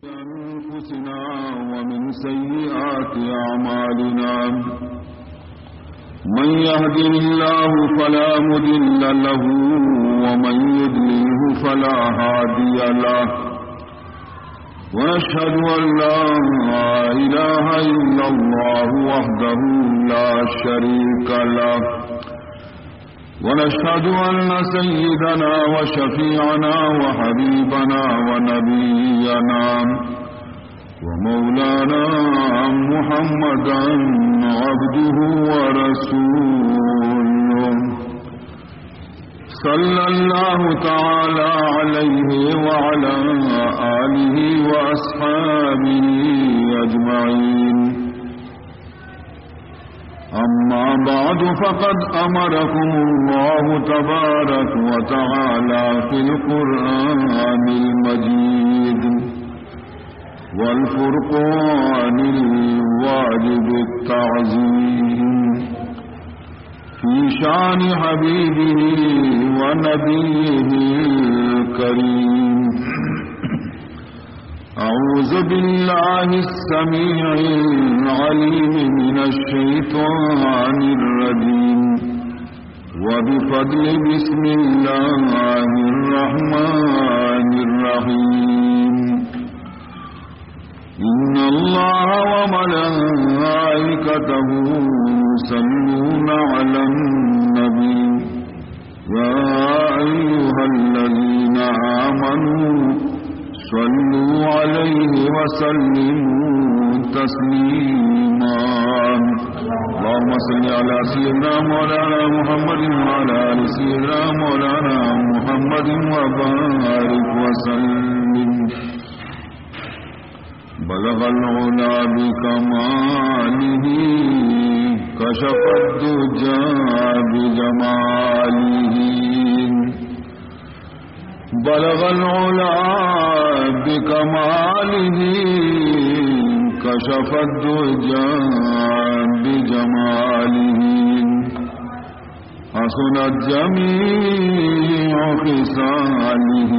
أنفسنا ومن سيئات أعمالنا. من يهده الله فلا مضل له ومن يضلله فلا هادي له. ونشهد أن لا إله إلا الله وحده لا شريك له. ونشهد أن سيدنا وشفيعنا وحبيبنا ونبينا ومولانا محمدا عبده ورسوله، صلى الله تعالى عليه وعلى آله وأصحابه أجمعين. أما بعد، فقد أمركم الله تبارك وتعالى في القرآن المجيد والفرقان الواجب التعظيم في شأن حبيبه ونبيه الكريم. أعوذ بالله السميع العليم من الشيطان الرجيم. وبفضل بسم الله الرحمن الرحيم. إن الله وملائكته يصلون على النبي. يا أيها الذين آمنوا صلوا عليه وسلموا تسليما. اللهم صل على سيدنا مولانا محمد وعلى آل سيدنا مولانا محمد وبارك وسلم. بلغ العلا بكماله، كشف الدجى بجماله. بلغ العلا بكماله، كشف الدجى بجماله. حسنت جميع خصاله،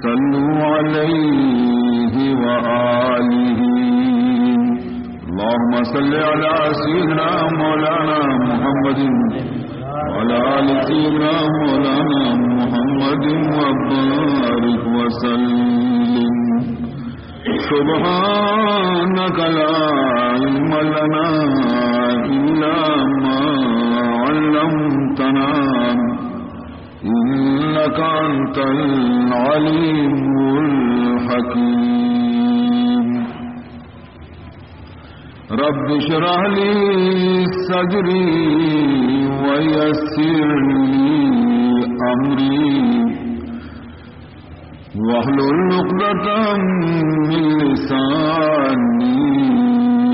صلوا عليه وآله. اللهم صل على سيدنا مولانا محمد وعلى آل سيدنا مولانا محمد وبارك وسلم. سبحانك لا علم لنا إلا ما علمتنا إنك أنت العليم الحكيم. رب اشرح لي صدري ويسر لي أمري واحلل عقدة من لساني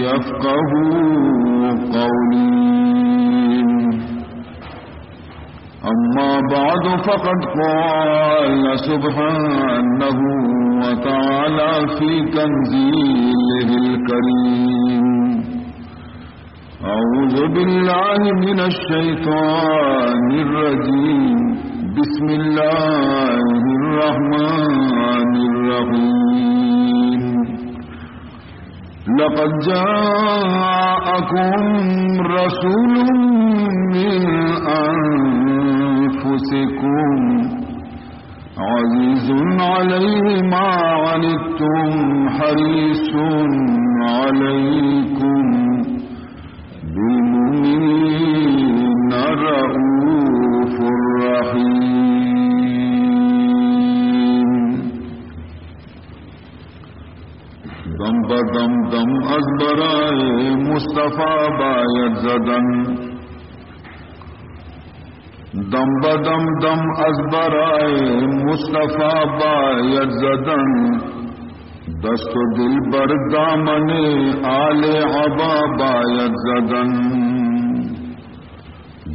يفقهوا قولي. أما بعد، فقد قال سبحانه وتعالى في تنزيله الكريم، أعوذ بالله من الشيطان الرجيم. بسم الله الرحمن الرحيم. لقد جاءكم رسول من أنفسكم عزيز عليه ما عنتم حريص عليكم بالمؤمنين رءوف رحيم. دم به دم دم از برای مصطفی باید زدن. دم به دم دم از برای مصطفی باید زدن. دست و دل بر دامن آل عبا باید زدن.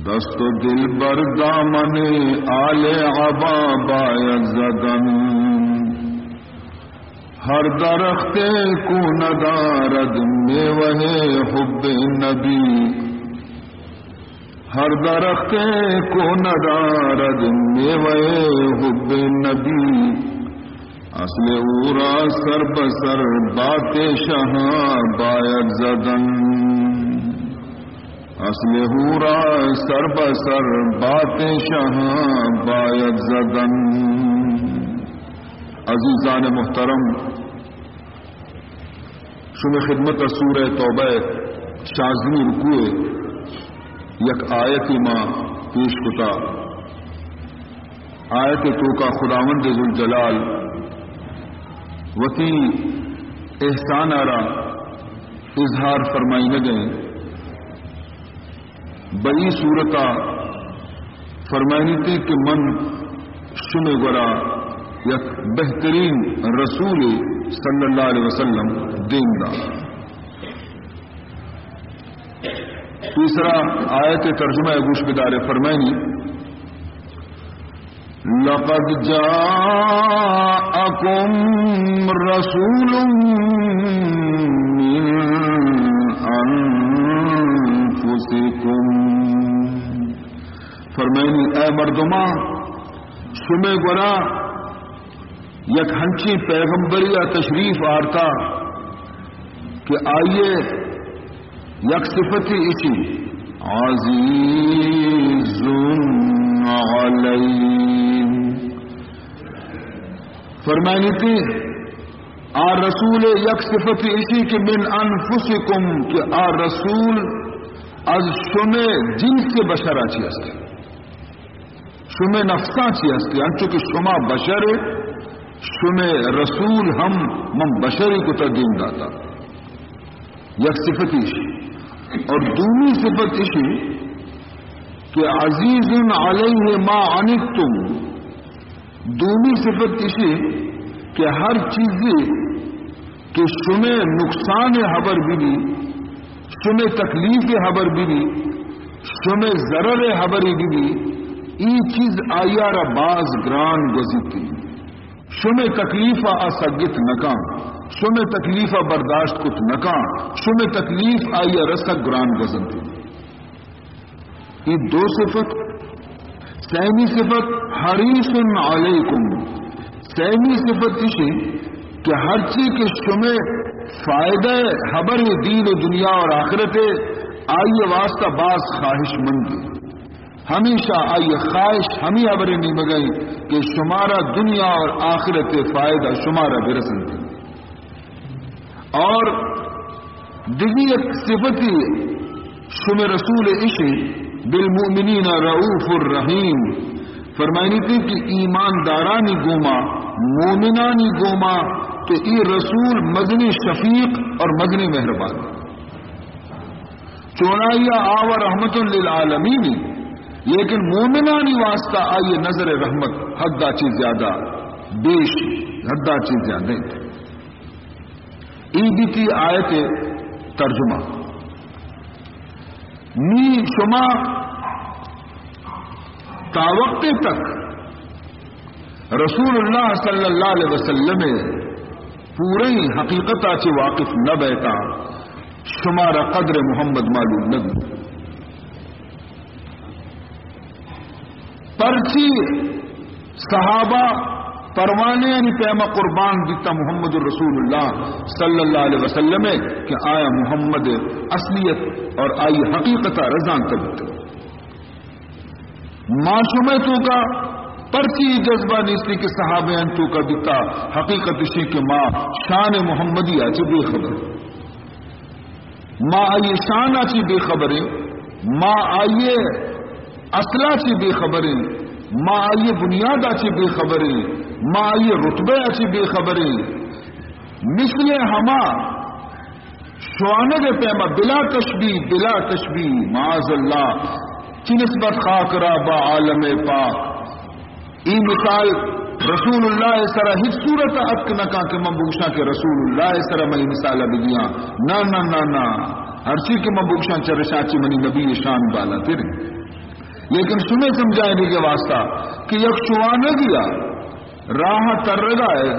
دست و دل بر دامن آل عبا باید زدن. هر درخت کو ندارد میوه حب نبی، هر درخت کو ندارد میوه حب نبی، اصل او را سر به سر بات شهان باید زدن. اصل او را سر به سر بات شهان باید زدن. عزیزان محترم، شمئے خدمت ءَ سورہ توبہ ءِ شانزدہمی رکوع ءِ یک آیتے ما پیش کتا۔ آیت ءِ توکا خداوند ذوالجلال وتی احسان ءَ را اظہار فرمائینگ ءَ اِنت۔ بہ اے صورت ءَ فرمائینیت کہ من شمئے گورا یک بہترین رسول صلی اللہ علیہ وسلم دیم دات۔ تیسرا آیت ترجمہ گوش بدارے، فرمائنی، لقد جاءكم رسول من أنفسكم۔ فرمائنی، اے مردمان، شمئے گورا یک ہنچیں پیغمبرے ءَ تشریف آرتا کہ آئی ءِ یک صفتے ایشی، عزیز علیہ۔ فرمائنیت، آ رسول ءِ یک صفتے ایشی کہ من انفسکم، کہ آ رسول از شمئے جنس بشر ءَ چہ است، شمئے نفساں چہ است، انچو کہ شما بشر ئے، شمئے رسول ہم من بشری کتا دیم داتا۔ یک صفت ایشی۔ اور دومی صفت ایشی کہ عزیز علیہ ما عنتم۔ دومی صفت ایشی کہ ہر چیزے کہ شمئے نقصان ہبر بی بی، شمئے تکلیف ہبر بی بی، شمئے ضرر ہبری بی بی، ای چیز آئی ءَ را باز گران گوزیتی۔ شمئے تکلیف ءَ آ سگت نکاں، شمئے تکلیف ءَ برداشت کت نکاں، شمئے تکلیف آئی ءَ را سک گران گوزنتی۔ ای دو صفت۔ سیمی صفت، حریص علیکم۔ سیمی صفت ایشی کہ ہرچی کہ شمئے فائدہ ہبر دین و دنیا اور آخرت، آئی واسطہ باز خواہش مندی۔ ہمیشہ آئی خواہش ہمی ہبر نیمگئی کہ شمارا دنیا اور آخرت فائدہ شمارا برسنتی۔ اور دگہ یک صفتی شمئے رسول ایشی، بالمؤمنین رؤوف الرحیم، فرمائنیتی کہ ایماندارانی گوما، مومنانی گوما تو ای رسول مزنی شفیق اور مزنی مہربان۔ چونائی آ و رحمت للعالمین، لیکن مومنانی واسطہ آئی نظر رحمت حدا چی زیادہ بیش، حدا چی زیادہ انت۔ ای بیتی آیت ترجمہ۔ نی شما تا وقت تک رسول اللہ صلی اللہ علیہ وسلم پوری حقیقت چی واقف نہ بیتا، شمارا قدر محمد معلوم نہ بی۔ پرچی صحابہ پروانے یعنی پیما قربان دیتا محمد رسول اللہ صلی اللہ علیہ وسلم کہ آیا محمد اصلیت اور آئی حقیقت رزان تبت۔ ما شمئے توکا پرچی جذبہ نیستی کہ صحابیان توکا بیتا، حقیقت اشی کہ ما شان محمدی آ چی بے خبر، ما آئی شان آ چی بے خبریں، ما آئی اصلا چی بے خبریں، ما آئی بنیاد آ چی بے خبریں، ما آئی رتبہ آ چی بے خبریں۔ مثل ہما شوانگ پیما بلا تشبیہ، بلا تشبیہ، معاذ اللہ، چی نسبت خاک را با عالم پاک۔ ای مثال رسول اللہ سرا ہچ صورت اتک نکاں کہ من بگشاں کہ رسول اللہ سرا من ای مثال بدیاں۔ نہ، نہ، نہ، نہ۔ ہرچی کہ من بگشاں چرشاں چی منی نبی شان بالاتر۔ لیکن شمئے سمجھائینگ واسطہ کہ یک شوانگیا راہ ترگا ہے،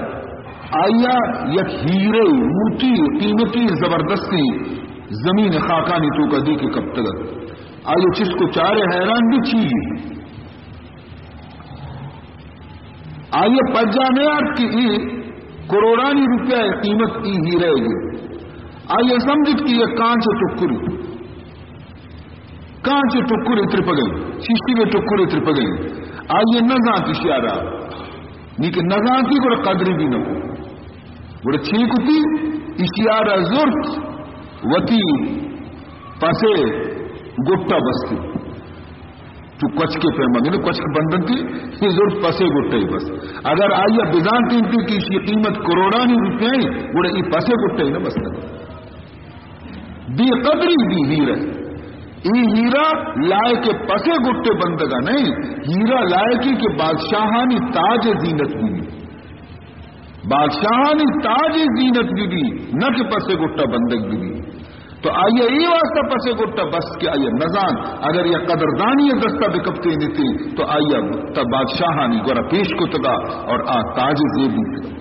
آیا یک ہیرے، موتی، قیمتی، زبردستی زمین خاکانی توکا دی کہ کپتگ۔ آیا چست کو چارے حیران بی چی؟ آئی پجا نہ آرت کہ اے کروڑانی روپیہ قیمت ای ہیرہ گی۔ آئی سمجھت کہ یہ کانچ ٹکری، کانچ ٹکری ترپگئی، شیشی میں ٹکری ترپگئی۔ آئی نزانت اشیارا، نی کہ نزانتی گڑا قدری بھی نہ کو۔ گڑا چی کتی؟ اشیارا زرت، وتی پسے گٹا بستی۔ تو کچکے پیما گندے، کچک بندنتی، یہ زرت پسے گٹا ہی بس۔ اگر آئی بزانتی انتی کہ اسی قیمت کروڑانی روپیہ ہی، گڑا ای پسے گٹا ہی نہ بستا۔ بے قدری بی ہیرہ۔ ای ہیرہ لائق پسے گٹے بندگا نہیں، ہیرہ لائقی کہ بادشاہانی تاج زینت بی۔ بادشاہانی تاج زینت بی بی، نہ کہ پسے گٹا بندگ بی بی۔ تو آئی ای واسطہ پسے گٹا بس کہ آئی نزان، اگر یہ قدردانی دستا بکپتے نیتے تو آئی تا بادشاہانی گورا پیش کتگا اور آ تاج زیب بیتگا۔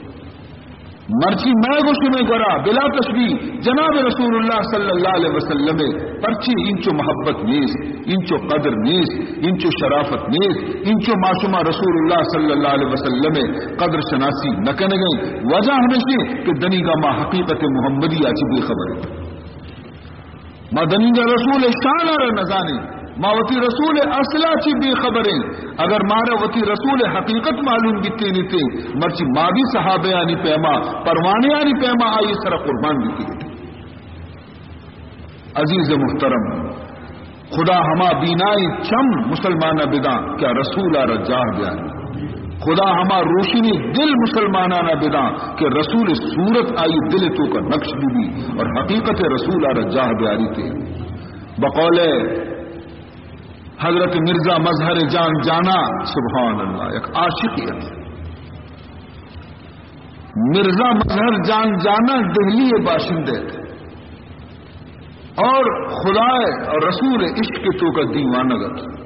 مرچی میں گوشے میں گورا بلا تشبیہ جناب رسول اللہ صلی اللہ علیہ وسلم پرچی انچو محبت نیست، انچو قدر نیست، انچو شرافت نیست، انچو ما شما رسول اللہ صلی اللہ علیہ وسلم قدر شناسی نکنگیں۔ وجہ ہمیشی کہ دنیگا ما حقیقت محمدی آچی بے خبر ہیں۔ ما دنیگا رسول شان را نزانیں، ما وتی رسول اصلا چی بے خبریں۔ اگر مارا وتی رسول حقیقت معلوم بیتینیتے، مرچی ما بھی صحابیانی پیما، پروانیانی پیما آئی سر قربان بیتینیتے۔ عزیز محترم، خدا ہما بینائی چم مسلمانہ بداں کہ رسول آ را جاہ بیاری۔ خدا ہما روشنی دل مسلمانانہ بداں کہ رسول صورت آئی دل توکا نقش بی بی اور حقیقت رسول آ را جاہ بیاری تے۔ بقول حضرت مرزا مظہر جان جانا، سبحان اللہ، یک عاشقی ات۔ مرزا مظہر جان جانا دہلی باشندہ ات اور خدا اور رسول عشق توکا دیوانگ ات۔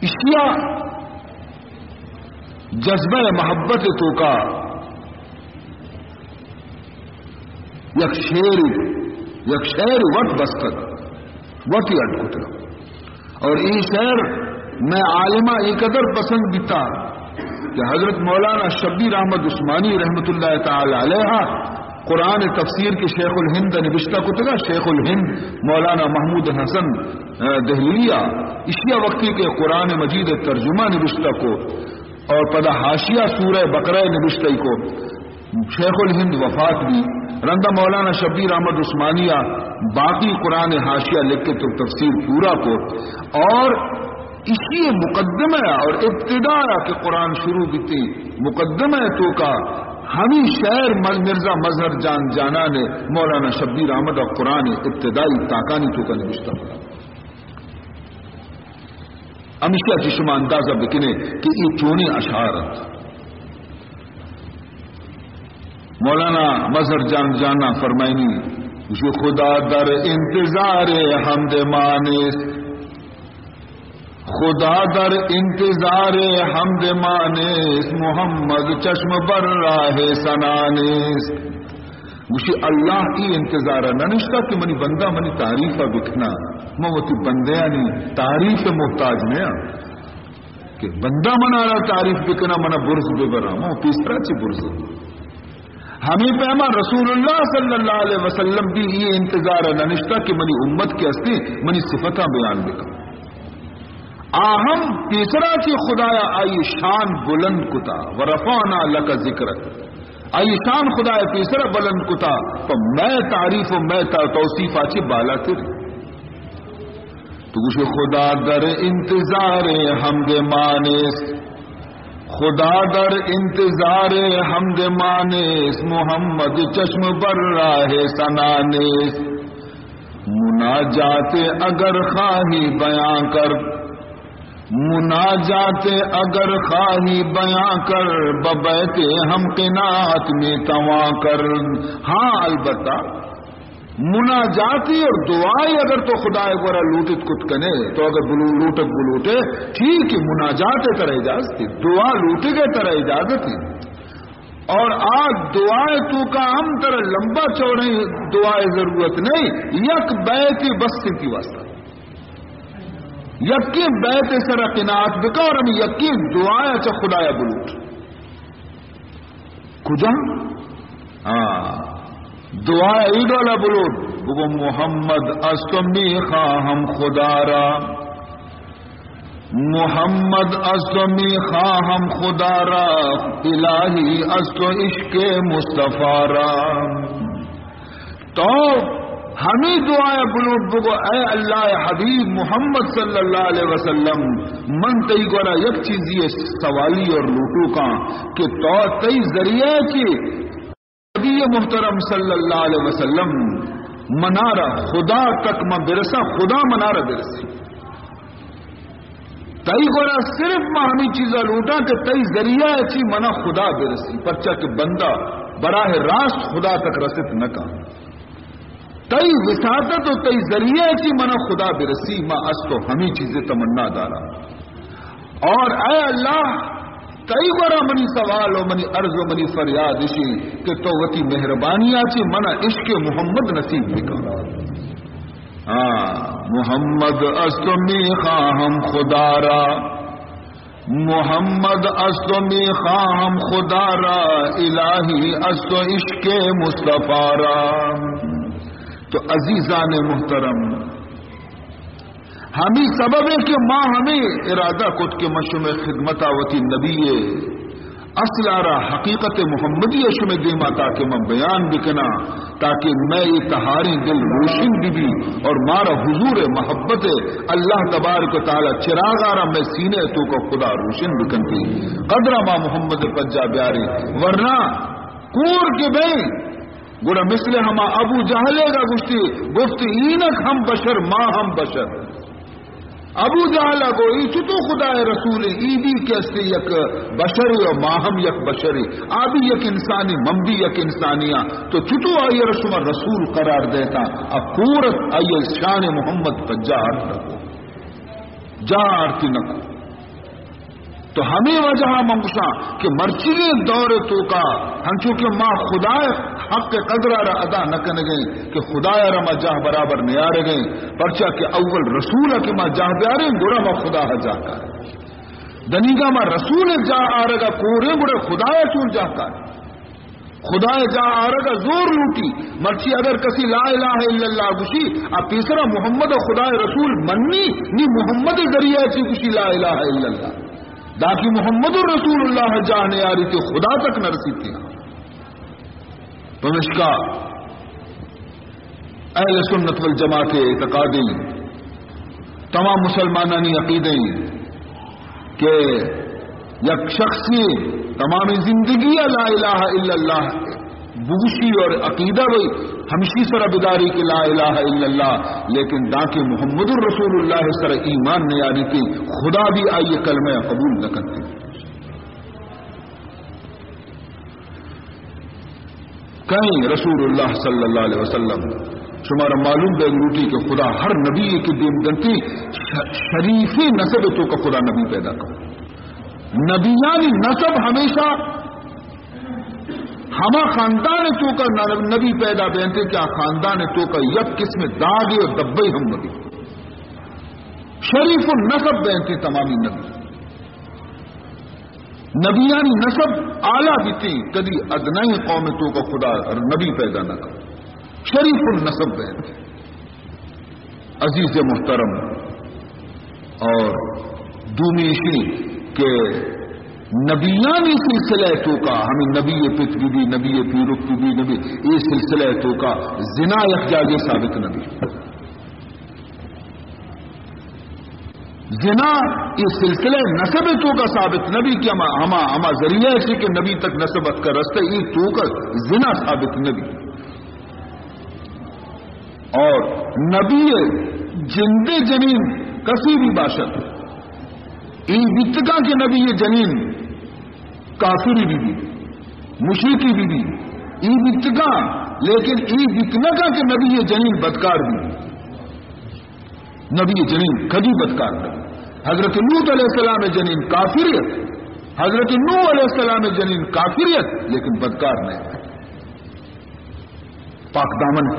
اشیا جذبہ محبت توکا یک شعر، یک شعر وت بستگ، وت اڈ کتگ۔ اور ای شعر میں عالمہ ای قدر پسند بیتا کہ حضرت مولانا شبیر احمد عثمانی رحمت اللہ تعالی علیہ قرآن تفسیر کے شیخ الہند نبشتہ کتگا، شیخ الہند مولانا محمود حسن، آ، دہلویہ، اشیا وقتی کے قرآن مجید ترجمہ نبشتہ کو اور پدا حاشیہ سورہ بقرہ نبشتہ کو۔ شیخ الہند وفات بی، رندا مولانا شبیر احمد عثمانیہ باقی قرآن حاشیہ لکھ کے تو تفسیر پورا کو اور اسی مقدمہ اور ابتدا کہ قرآن شروع بیتی، مقدمہ توکا ہمی شعر مل-، مرزا مظہر جان جانا نے مولانا شبیر احمد اور قرآن ابتدائی تاکانی توکا نبشتہ کتا۔ ہمیشہ چی شما اندازہ بکنے کہ یہ چونی اشعار انت۔ مولانا مظہر جان جانا فرمائنی، گوشی، خدا در انتظار حمد ما نیست، خدا در انتظار حمد ما نیست، محمد چشم بر راہ ثنا نیست۔ گوشی، اللہ ای انتظار نہ نشتا کہ منی بندہ منی تعریف بکنا، من وتی بندیانی تعریف محتاج نیا کہ بندہ منا را تعریف بکنا، منا برز ببرا، من پیسرا چی برز۔ ہمیں پیما رسول اللہ صلی اللہ علیہ وسلم بھی یہ انتظار نہ نشتا کہ منی امت کے ہستی منی صفتاں بیان بکن۔ آ ہم پیسرا چی خدایا آئی شان بلند کتا، و رفعنا لک ذکرک، آئی شان خدایا پیسرا بلند کتا، پہ میں تعریف و میں تا-، توصیف آچی بالاتر۔ تو گوشے، خدا در انتظار حمد ما نیست، خدا در انتظار حمد ما نیست، محمد چشم بر راہ ثنا نیست۔ مناجات اگر خواہی بیان کر، مناجات اگر خواہی بیان کر، ببیت ہم قناعت میں تواں کر۔ ہاں، البتہ مناجاتی اور دعائی اگر تو خدا گورا لوٹت کت کنے، تو اگر بلو-، لوٹت بلوٹے، ٹھیک ہے، مناجات ترا اجازت ہے، دعا لوٹے گئے ترا اجازت ہے۔ اور آ دعائے توکا ہم ترا لمبا چوڑیں دعائے ضرورت نہیں، یک بیت بس انتی واسطہ۔ یکیں بیت سرا قناعت بکا اور ہمیں یکیں دعایا چہ خدایا بلوٹ۔ کجا؟ ہاں، دعایا ای ڈولا بلوٹ، بگو: محمد از تو می‌خواهم خدا را، محمد از تو می‌خواهم خدا را، الهی از تو عشق مصطفی را۔ تو ہمیں دعایا بلوٹ، بگو: اے اللہ حبیب محمد صلی اللہ علیہ وسلم، من تئی گورا یک چیزی سوالی اور لوٹوکاں کہ تو تئی ذریعہ چی نبی محترم صلی اللہ علیہ وسلم منارا خدا تک من برسا، خدا منارا برسی۔ تئی گورا صرف ما ہمیں چیزا لوٹاں کہ تئی ذریعہ چی منا خدا برسی، پرچا کہ بندہ براہ راست خدا تک رست نہ کن۔ تئی وساطت و تئی ذریعہ چی منا خدا برسی، ما از تو ہمیں چیزیں تمنا دارا۔ اور اے اللہ، تئی گورا منی سوال و منی عرض و منی فریاد اشی کہ تو وتی مہربانیا چی منا عشق محمد نصیب بکن۔ ہاں، محمد از تو می‌خواهم خدا را، محمد از تو می‌خواهم خدا را، الهی از تو عشق مصطفی را۔ تو عزیزان محترم، ہمیں سبب ہے کہ ما ہمیں ارادہ کت کہ ما شمے خدمتا وتی نبی اصل ء را حقیقت محمدی ء شمئے دیما تاکہ من بیان بکناں، تاکہ مئے اے تہاریں دل روشن بہ بی اور مارا حضور محبت ء اللہ تبارک و تعالی چراغ ء را مئے سینہ ء توکا خدا روشن بکنتی۔ قدر ما محمد ء پجا بیاریں، ورنہ کور کہ بئیں گڑا مثل ہما ابو جہل ء گا گوشتی، گفت اینک ہم بشر، ما ہم بشر۔ ابو جہل ء گو، ای چتو خدائے رسول، ای بھی کہ استے یک بشرے و ما ہم یک بشرے، آ بھی یک انسانی، من بھی یک انسانی آں، تو چتو آئی ء را شما رسول قرار دیتا؟ ا کورت آئی ء شان محمد پجا آرت نکو، جا آرتی نکو۔ تو ہمے وجہ ء من گوشاں کہ مرچیگیں دور ء توکا ہنچو کہ ما خدائے حق قدر ء را ادا نہ کنگیں کہ خدائے ء را ما جاہ برابر نیارگیں، پرچا کہ اول رسول ء کہ ما جاہ بیاریں گڑا ما خدا ء جاہ کاریں۔ دنیگا ما رسول ء جاہ آرگ ء کوریں گڑا خدائے ء چون جاہ کاریں؟ خدائے جاہ آرگ ء زور لوٹی۔ مرچی اگر کسی لا الہ الا اللہ گوشی، آ پیسرا محمد خدائے رسول منی، نی محمد ذریعہ چی گوشی لا الہ الا اللہ۔ داکی محمد رسول اللہ جاہ نیاریتی، خدا تک نرسیتی۔ پمشکا اہل سنت والجماعت اعتقادی، تمام مسلمانانی عقیدہ ایں کہ یک شخصی تمام زندگی لا الہ الا اللہ بگوشی اور عقیدہ بئی ہمشی سرا بداری کہ لا الہ الا اللہ، لیکن دانکہ محمد رسول اللہ سرا ایمان نیاریتی، خدا بھی آئی کلمہ قبول نہ کرتی۔ کہیں رسول اللہ صلی اللہ علیہ وسلم، شمارا معلوم بے لوٹی کہ خدا ہر نبی کے دیم دنتی ش-، شریفیں نسب توکا خدا نبی پیدا کر۔ نبیانی نسب ہمیشہ ہما خاندان توکا نبی پیدا بینتے کہ آ خاندان توکا یک قسم داغے و دبئی ہم نبی۔ شریف النسب بینتے تمامی نبی۔ نبیانی نسب اعلیٰ بیتی، کدی ادنائیں قوم توکا خدا نبی پیدا نہ کر۔ شریف النسب بیت۔ عزیز محترم، اور دومی ایشی کہ نبیانی سلسلہ توکا، ہمیں نبی پت بی بی، نبی پیرک بی بی، نبی، اے سلسلہ توکا زنا یک جاگے ثابت نبی۔ زنا اے سلسلہ نسب توکا ثابت نبی کہ ہما، ہما، ہما ذریعہ چی کہ نبی تک نسب اتکا رستا، اے توکا زنا ثابت نبی۔ اور نبی جند جنین کسی بھی باشد، اے بیتگاں کہ نبی جنین کافری بی بی، مشرکی بی بی، اے بیتگاں، لیکن اے بیت نہ کن کہ نبی جنین بدکار بی بی۔ نبی جنین کدی بدکار نہ۔ حضرت لوط علیہ السلام جنین کافر ات، حضرت نوح علیہ السلام جنین کافر ات، لیکن بدکار نہ۔ پاک دامن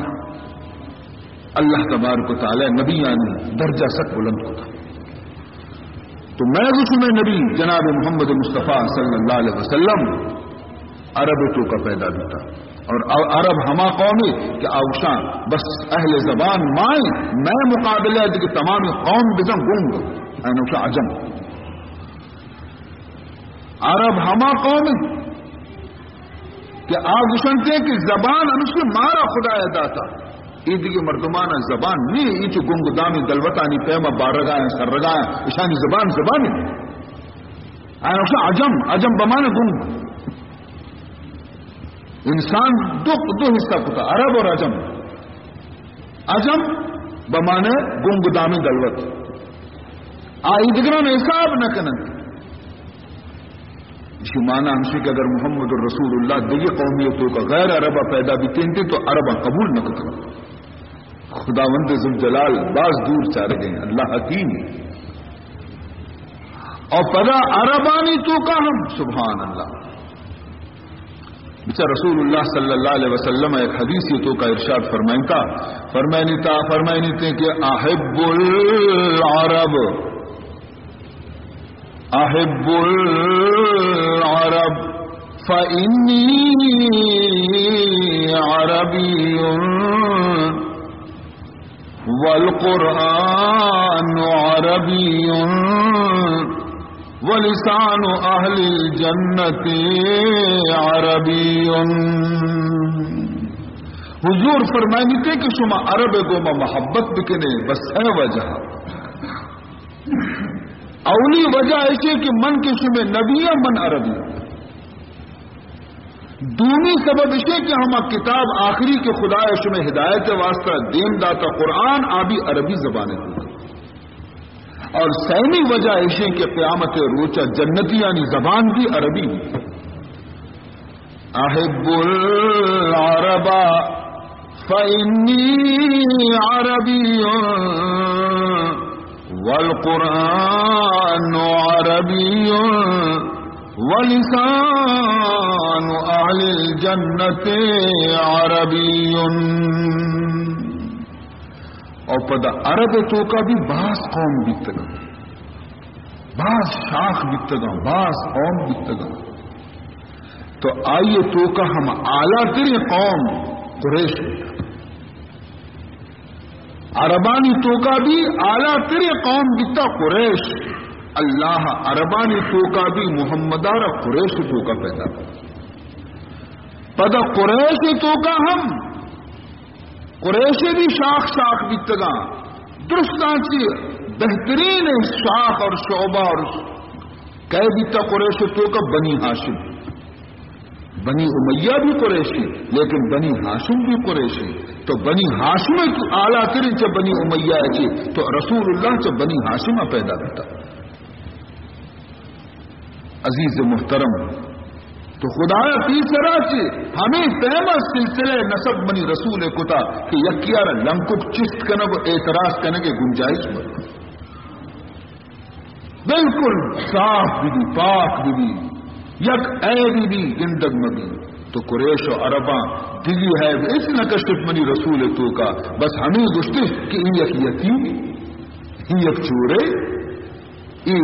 اللہ تبارک و تعالی نبیانی درجہ سک بلند کتا۔ تو مئے گوشے مئے نبی جناب محمد مصطفیٰ صلی اللہ علیہ وسلم عرب توکا پیدا بیتا۔ اور ع-، عرب ہما قوم ہے کہ آ گوشاں بس اہل زبان مائیں، مئے مقابلہ دیگہ تمام قوم بزن گنگ، اینو گوشاں عجم۔ عرب ہما قوم ہے کہ آ گوشنتے کہ زبان ہمشی مارا خدایا داتا۔ اے دیگہ مردمانا زبان نی، اے چو گنگ دامی دلوتانی پیما بارگایا سرگایا، اشانی زبان زبانی۔ آیا گوشاں عجم، عجم بمانا گنگ۔ انسان دو، دو حصہ کتا، عرب اور عجم۔ عجم بمانا گنگ دامی دلوت۔ آ ایدگران حساب نہ کنن۔ اسی معنی ہمشی کہ اگر محمد رسول اللہ دیگہ قومیتوں کا غیر عربا پیدا بیتینتے تو عربا قبول نہ کتنا۔ خداوند ذوالجلال باز دور چارگے ہیں، اللہ حکیم ہے۔ اور پدا عربانی توکا ہم، سبحان اللہ، بچا رسول اللہ صلی اللہ علیہ وسلم ایک حدیث توکا ارشاد فرمائنتا، فرمائنی تا، فرمائنی تے کہ احب العرب، احب العرب فإني عربی والقرآن عربی ولسان اہل الجنت عربی۔ حضور فرمائنیتے کہ شما عرب گوما محبت بکنے بس ہے وجہ۔ اولی وجہ ایشی کہ من کہ شمے نبی، من عربی۔ دومی سبب ایشی کہ ہما کتاب آخری کہ خدایا شمے ہدایت واسطہ دیم داتا قرآن، آ بھی عربی زبان ہے۔ اور سیمی وجہ ایشی کہ قیامت روچا جنتیانی زبان بھی عربی۔ احب العرب فإنی عربی والقرآن عربی ولسان اہل الجنت عربی۔ اور پدا عرب توکا بھی باز قوم بیتگا، باز شاخ بیتگا، باز قوم بیتگا۔ تو آئی توکا ہم اعلیٰ ترین قوم قریش بیتا۔ عربانی توکا بھی اعلیٰ ترین قوم بیتا قریش۔ اللہ عربانی توکا بھی محمد را قریش توکا پیدا کرتا۔ پدا قریش توکا ہم، قریش بھی شاخ شاخ بیتگا، درستاں چی بہترین شاخ اور شعبہ اور کئے بیتا قریش توکا؟ بنی ہاشم۔ بنی امیہ بھی قریشی، لیکن بنی ہاشم بھی قریشی۔ تو بنی ہاشم تو اعلیٰ ترین چہ بنی امیہ چی، تو رسول اللہ چہ بنی ہاشم پیدا بیتا۔ عزیز محترم، تو خدایا پیسرا چی ہمیں پیما سلسلہ نسب منی رسول کتا کہ یکیارا لنکک چست کنگ و اعتراض کنگ گنجائش مت۔ بالکل صاف ببی، پاک ببی، یک عیبی بی گندگ مبی۔ تو قریش و عرباں دگی عیب اس نہ کشت منی رسول توکا، بس ہمیں گشتش کہ ای یک یتیمی، ای یک چورے، ای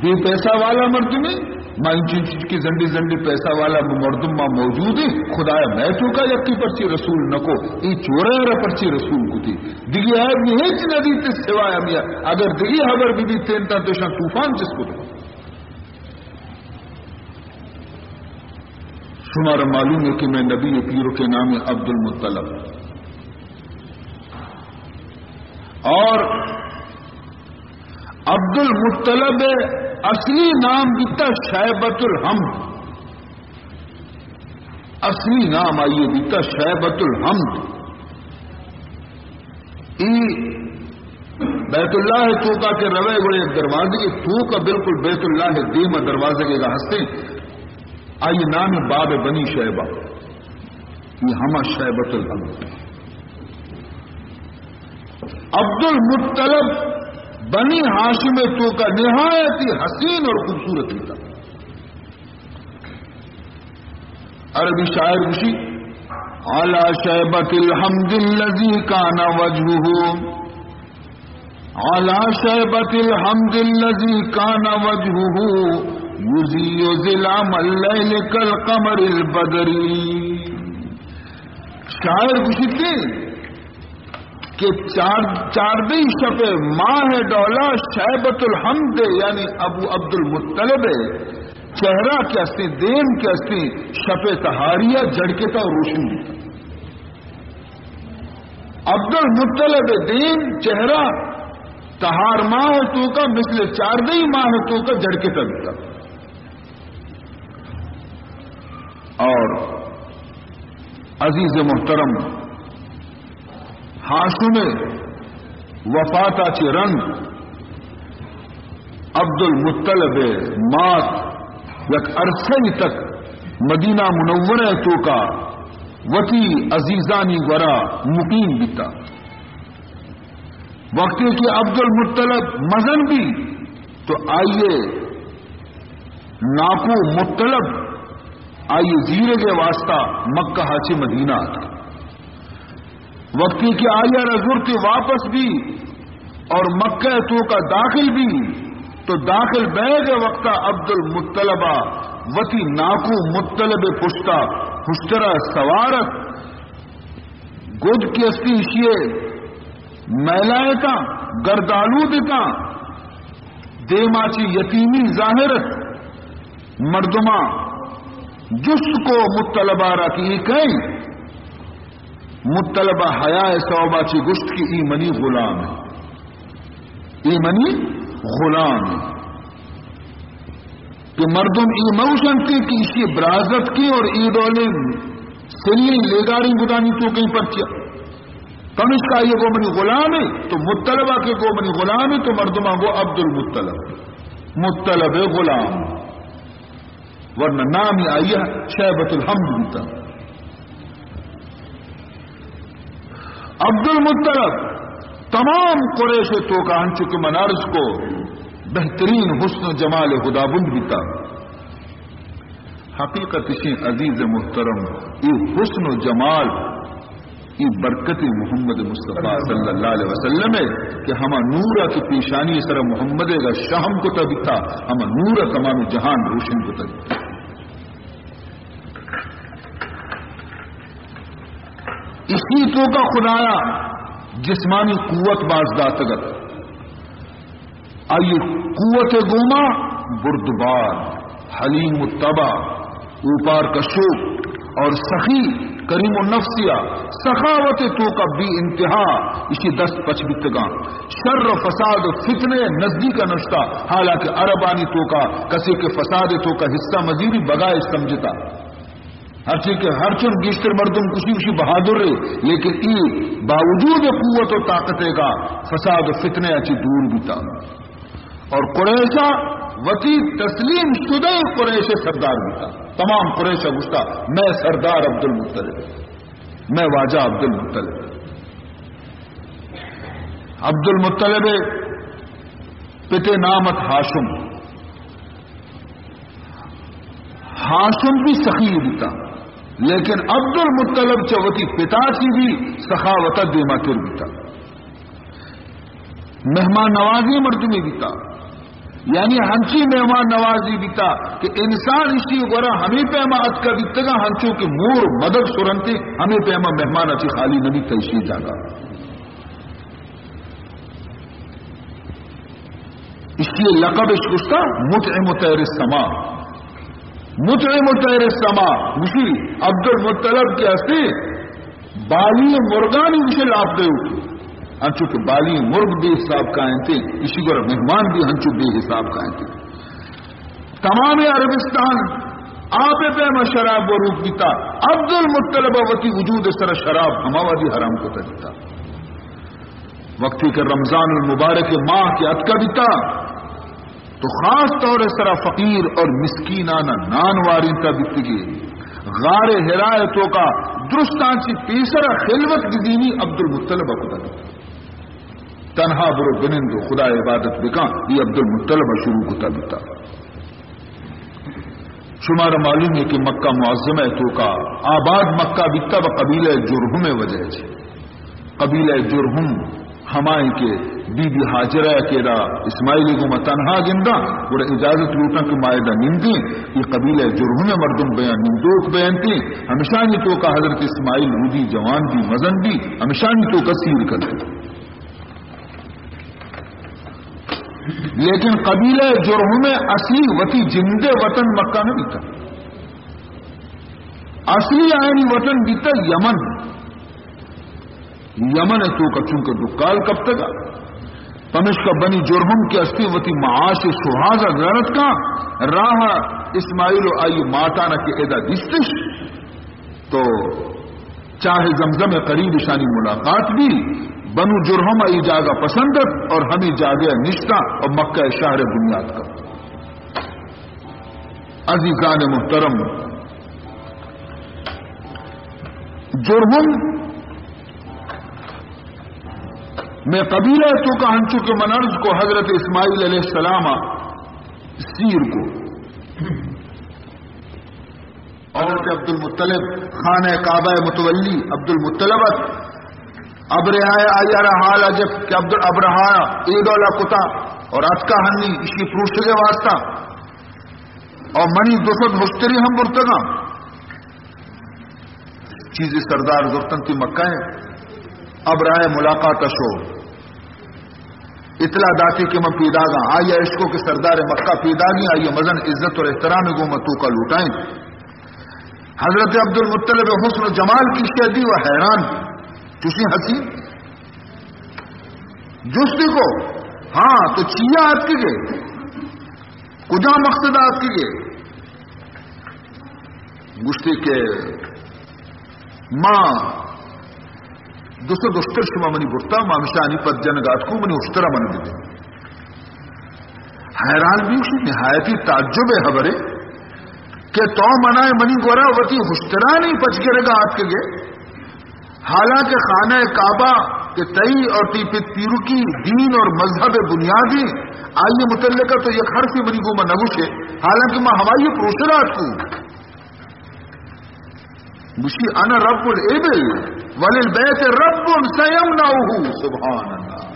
بے پیسہ والا مردمے، ما انچو انچو کہ زنڈے زنڈے پیسہ والا مردم ما موجود ہیں، خدایا مئے توکا یکی پرچی رسول نکو، ای چورے را پرچی رسول کتی۔ دگی عیب نی ہچ ندیت سوائے ہمیا۔ اگر دگی خبر ببیت تینتا تو اشاں طوفان چست کتو۔ شمارا معلوم ہے کہ مئے نبی پیرک نام عبد المطلب، اور عبد المطلب اصلی نام بیتا شیبۃ الحمد۔ اصلی نام آئی بیتا شیبۃ الحمد۔ ای بیت اللہ توکا کہ روے گڑے یک دروازے توکا، بالکل بیت اللہ دیم دروازے گا ہستے، آئی نام باب بنی شیبہ۔ یہ ہما شیبۃ الحمد۔ عبد المطلب بنی ہاشم توکا نہایت ہی حسین اور خوبصورت بیتا۔ عربی شاعر گوشی، علی شیبۃ الحمد الذی کان وجهه، على شيبة الحمد الذي كان وجهه يضيء ظلام الليل كالقمر البدري. شاعر گوشیت کہ چار، چاردہ شپ ماہ ڈولا شیبۃ الحمد، یعنی ابو عبد المطلب چہرہ کہ استیں، دیم کہ استیں، شپ تہاریا جڑکتا و روشن بیتا. عبد المطلب دیم چہرہ تہار ماہ توکا مثل چاردہ ماہ توکا جڑکتا بیتا. اور عزیز محترم، ہاشم وفاتا چہ رند عبد المطلب مات یک عرصہ تک مدینہ منورہ توکا وتی عزیزانی گورا مقیم بیتا. وقتی کہ عبد المطلب مزن بی تو آئیے ناکو مطلب آئی زیرگ ءِ واسطہ مکہ ءَ چہ مدینہ اتک. وقتی کہ آئی ءَ را زرت واپس بی اور مکہ ءِ توکا داخل بی، تو داخل بیگ ءِ وقتا عبد المطلب ءَ وتی ناکو مطلب ءِ پشتا ہشترا سوار ات. گد کہ استی ایشی ءِ میلائتاں، گردآلود اتاں، دیما چہ یتیمی ظاہر ات. مردماں جست کو مطلب ءَ را کہ اے کئے؟ مطلب ءَ حیا ءِ سوبا چہ گوشت کہ اے منی غلام ایں، اے منی غلام ایں. کہ مردم اے مہ گوشنت کہ ایشی برازتکیں اور اے ڈولیں سنی لیگاریں گدانی توکیں پرچیا. پمشکا اے گو منی غلام ایں، تو مطلب ءَ کہ گو منی غلام ایں، تو مردماں گو عبد المطلب، مطلب غلام. ورنہ نامی آئی ءَ شیبۃ الحمد بوتا. عبد المطلب تمام قریش ءِ توکا انچو کہ من عرض کو بہترین حسن و جمال خداوند بیتا. حقیقت اشیں عزیز محترم، اے حسن و جمال، اے برکت محمد مصطفی صلی اللہ علیہ وسلم ءِ کہ ہما نور ءَ کہ پیشانی سر محمد ءَ شہم کتا بیتا، ہما نور ءَ تمام جہان روشن کتا بیتا. اشی توکا خدایا جسمانی قوت باز داتگ ات. آئی قوت گوما بردبار، حلیم الطبع، اوپار کشوک اور سخی، کریم النفسیا، سخاوت توکا بے انتہا اشی دست پچ بیتگاں. شر و فساد و فتنے نزدیک نشتا، حالانکہ عربانی توکا کسے کہ فساد توکا حصہ مزیری بگائش سمجھتا. ہرچی کہ ہرچن گیشتر مردم کشی، کشی بہادر رے، لیکن ای باوجود قوت و طاقت کا فساد و فتنے اچی دور بیتا. اور قریشا وتی تسلیم شدہ قریش سردار بیتا. تمام قریشا گشتا، میں سردار عبد المطلب، میں واجہ عبد المطلب. عبد المطلب پتے نام ات ہاشم. ہاشم بھی سخی بیتا، لیکن عبد المطلب چہ وتی پتا چی بھی سخاوتا دیما تر بیتا. مہمان نوازی مردمی بیتا، یعنی ہنچی مہمان نوازی بیتا کہ انسان اشی گورا ہمیں پیما اتکا بیتگا، ہنچو کہ مور مدد سرنتے ہمیں پیما مہمان اچی خالی نبی تیشی جاگا. اشی لقب اش گشتا مطعم طیر السما. مطعم طیر السما، گوشی عبد المطلب کہ ہستی بالی مرگانی گوشے لاپ دے ہوتی. انچو کہ بالی مرگ بے حساب کائنتے، اشی گورا مہمان بھی ہنچو بے حساب کائنتے. تمام عربستان آپ پیما شراب و روک بیتا، عبد المطلب وتی وجود سر شراب ہما وادی حرام کو بیتا. وقتی کہ رمضان المبارک ماہ کہ اتکا بیتا، تو خاص طور سرا فقیر اور مسکینانا نان وارینتا بیتگی. غار حرا توکا درستان چی پیسرا خلوت گزینی عبد المطلب کتا بیتا. تنہا برو بنند و خدا عبادت بکن، یہ عبد المطلب شروع کتا بیتا. شمارا معلوم ہے کہ مکہ معظمہ توکا آباد مکہ بیتا و قبیلہ جرہم وجہ چی. قبیلہ جرہم ہمائیں کہ بی بی ہاجرہ کہ ادا اسماعیل گوما تنہا گنداں، گڑا اجازت لوٹاں کہ ما ادا نندیں، اے قبیلہ جرہم مردم بیاں، نندوک بیاں تیں، ہمشانی توکا حضرت اسماعیل رودی جوان بی، مزن بی، ہمشانی توکا سیر کنت۔ لیکن قبیلہ جرہم اصلی وتی جندے وطن مکہ نہ بیتا، اصلی آیانی وطن بیتا یمن۔ یمن ءِ توکا چونکہ ڈکال کپتگا، پمشکا بنی جرہم کہ استی وتی معاش شوہازا زرت کا، راہ اسماعیل و آئی ماتانا کہ ادا دیستش تو چاہ زمزم قریب شانی ملاقات بی، بنو جرہم ای جاگہ پسند ات اور ہمیں جاگہ نشتا اور مکہ شہر بنیاد کپت۔ عزیزان محترم، جرہم میں قبیلہ توکا ہنچو کہ من عرض کو حضرت اسماعیل علیہ السلام سیر کو۔ حضرت عبدالمطلب خانہ کعبہ متولی عبدالمطلب ات۔ ابرہہ آئی را حال جت کہ عبد ابرہہ اے ڈولا کتا اور اتکا ہنی اشی پروشگے واسطہ۔ اور منی دو سد ہشتری ہم برتگاں۔ چیزی سردار زرتنتی مکہ ءَ، ابرہہ ملاقات شو، اطلاع داتی کہ من پیداگاں۔ آئی اشکو کہ سردار مکہ پیداگی، آئی مزن عزت اور احترام گوما توکا لوٹائیں۔ حضرت عبدالمطلب حسن و جمال کی شدی و حیران، چوشیں حسین جستی کو، ہاں تو چیا آتکگے؟ کجا مقصد آتکگے؟ گوشتی کہ ما دو سد اشتر شما منی برتا، ما ہمشانی پد جنگ آتکو، منی اشترا من بدے۔ حیران بی، گوشتی نہایتی تعجب ہے خبرے کہ تو منائے منی گورا وتی اشترانی پچ گرگا آتکگے۔ حالانکہ خانہ کعبہ کہ تئی اور تی پت پیرکی دین اور مذہب بنیادی، آئی متعلقہ تو یک حرفی منی گوما نگوشے، حالانکہ ما ہمائی پروشگا آتکو۔ گوشی انا رب الابل وللبیت رب سیمنعه۔ سبحان اللہ۔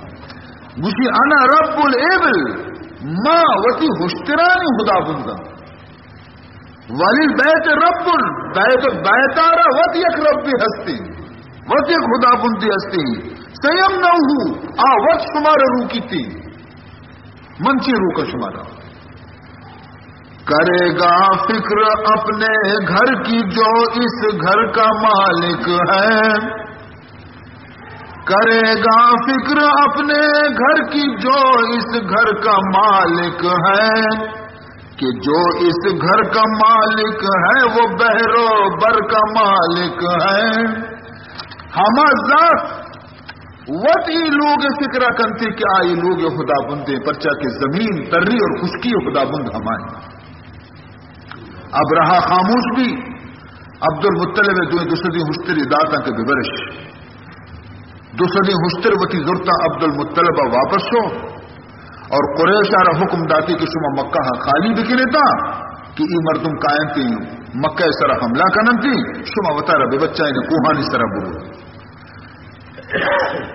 گوشی انا رب الابل، ما وتی ہشترانی خدا بنداں۔ وللبیت رب، بیت، بیتارا وت یک ربی ہستی، وت یک خدا بندی ہستی۔ سیمنعه، آ وت شمارا روکیتی۔ من چی روکا شمارا؟ کرے گا فکر اپنے گھر کی جو اس گھر کا مالک ہے۔ کرے گا فکر اپنے گھر کی جو اس گھر کا مالک ہے، کہ جو اس گھر کا مالک ہے وہ بحر و بر کا مالک ہے۔ ہما ذات وت ای لوگ فکرا کنتی کہ آئی لوگ خدا بندے، پرچا کہ زمین تری اور خشکی خدا بند ہمائیں۔ ابرہہ خاموش بی، عبدالمطلب دوئیں دو سدی ہشتری داتاں کہ ببرش۔ دو سدی ہشتر وتی زرتا عبدالمطلب واپس شو اور قریش آرا حکم داتی کہ شما مکہ خالی بکنیتا کہ ای مردم کائنتی مکہ سرا حملہ کننتی، شما وتارا ببچائیں کوہانی سرا برو۔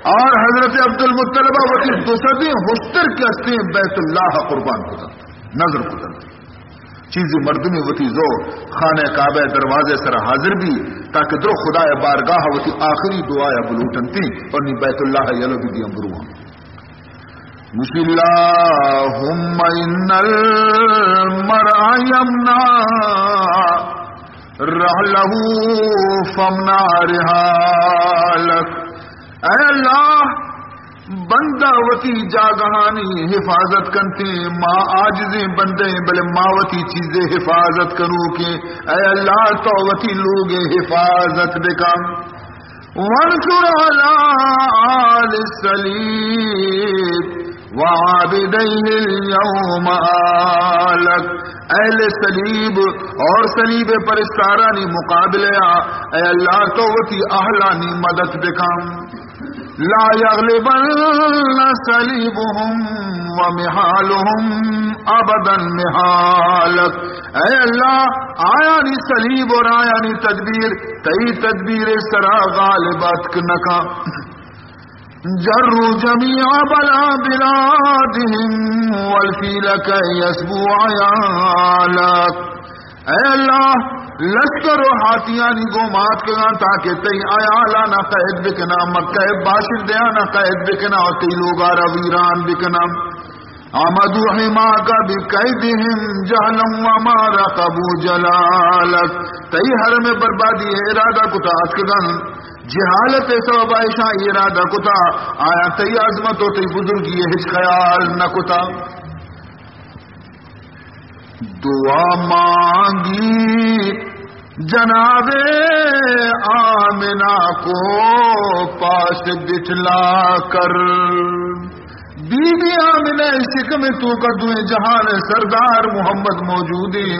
اور حضرت عبدالمطلب وتی دو سدی ہشتر کہ ہستیں بیت اللہ قربان کتنت، نذر کتنت۔ چیزی مردمی وتی زو خانہ کعبہ دروازے سرا حاضر بی تاکہ درو خدائے بارگاہ وتی آخری دعایا بلوٹنتی اور نی بیت اللہ یلو بی دیاں برواں۔ گوشی اللہم ان المرء یمنع رحلہ فامنع رحالک۔ اے اللہ، بندہ وتی جاگہانی حفاظت کنتے، ما عاجزیں بندے، بلے ما وتی چیزے حفاظت کنوکیں۔ اے اللہ، تو وتی لوگے حفاظت بکن۔ وانصر علی آل صلیب وعابدیہ الیوم آلک۔ اہل صلیب اور صلیب پرستارانی مقابلہ آ، اے اللہ، تو وتی اہلانی مدد بکن۔ لا یغلبن صلیبهم ومحالهم ابدا محالک۔ اے اللہ، آیانی صلیب اور آیانی تدبیر تئی تدبیر سرا غالب اتک نکا۔ جروا جميع بلا-، بلادهم والفيل كي يسبوا عيالك۔ اے اللہ، لشکر و ہاتیانی گوما اتکگاں تاکہ تئی عیالانا قید بکناں، مکہ باشندہانا قید بکناں و تئی لوگارا ویران بکناں۔ عمدوا حماك بكيدهم جهلا وما رقبوا جلالك۔ تئی حرم بربادی ارادہ کتا اتکگاں، جہالت سبب ایشاں ارادہ کتا، آیا تئی عظمت و تئی بزرگی ہچ خیال نہ کتا۔ دعا مانگی جناب آمنہ کو پاس بٹھلا کر۔ بی بی آمنہ شکم توکا دوئیں جہان سردار محمد موجودیں۔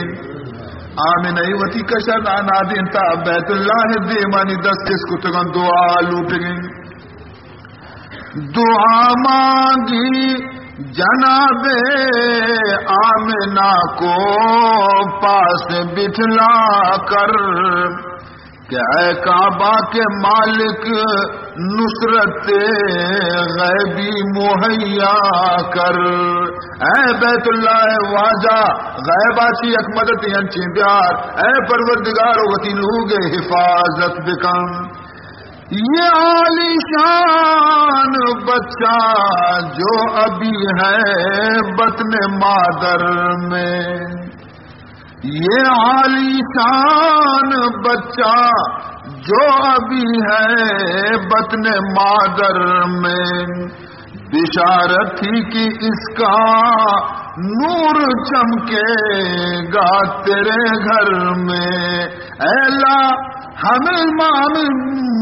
آمنہ وتی کشا نادینتا، بیت اللہ دیمانی دست اس کتگاں، دعا لوٹگیں۔ دعا مانگی جناب آمنہ کو پاس بٹھلا کر، کہ اے کعبہ کے مالک، نصرت غیبی مہیا کر۔ اے بیت اللہ واجہ، غیبا چی یک مدد انچیں بیار۔ اے پروردگار، وتی لوگ حفاظت بکن۔ یہ عالیشان بچہ جو ابھی ہے بطن مادر میں، یہ عالیشان بچہ جو ابھی ہے بطن مادر میں، بشارت تھی کہ اس کا نور چمکے گا تیرے گھر میں۔ اے اللہ، ہمیں ما ہمیں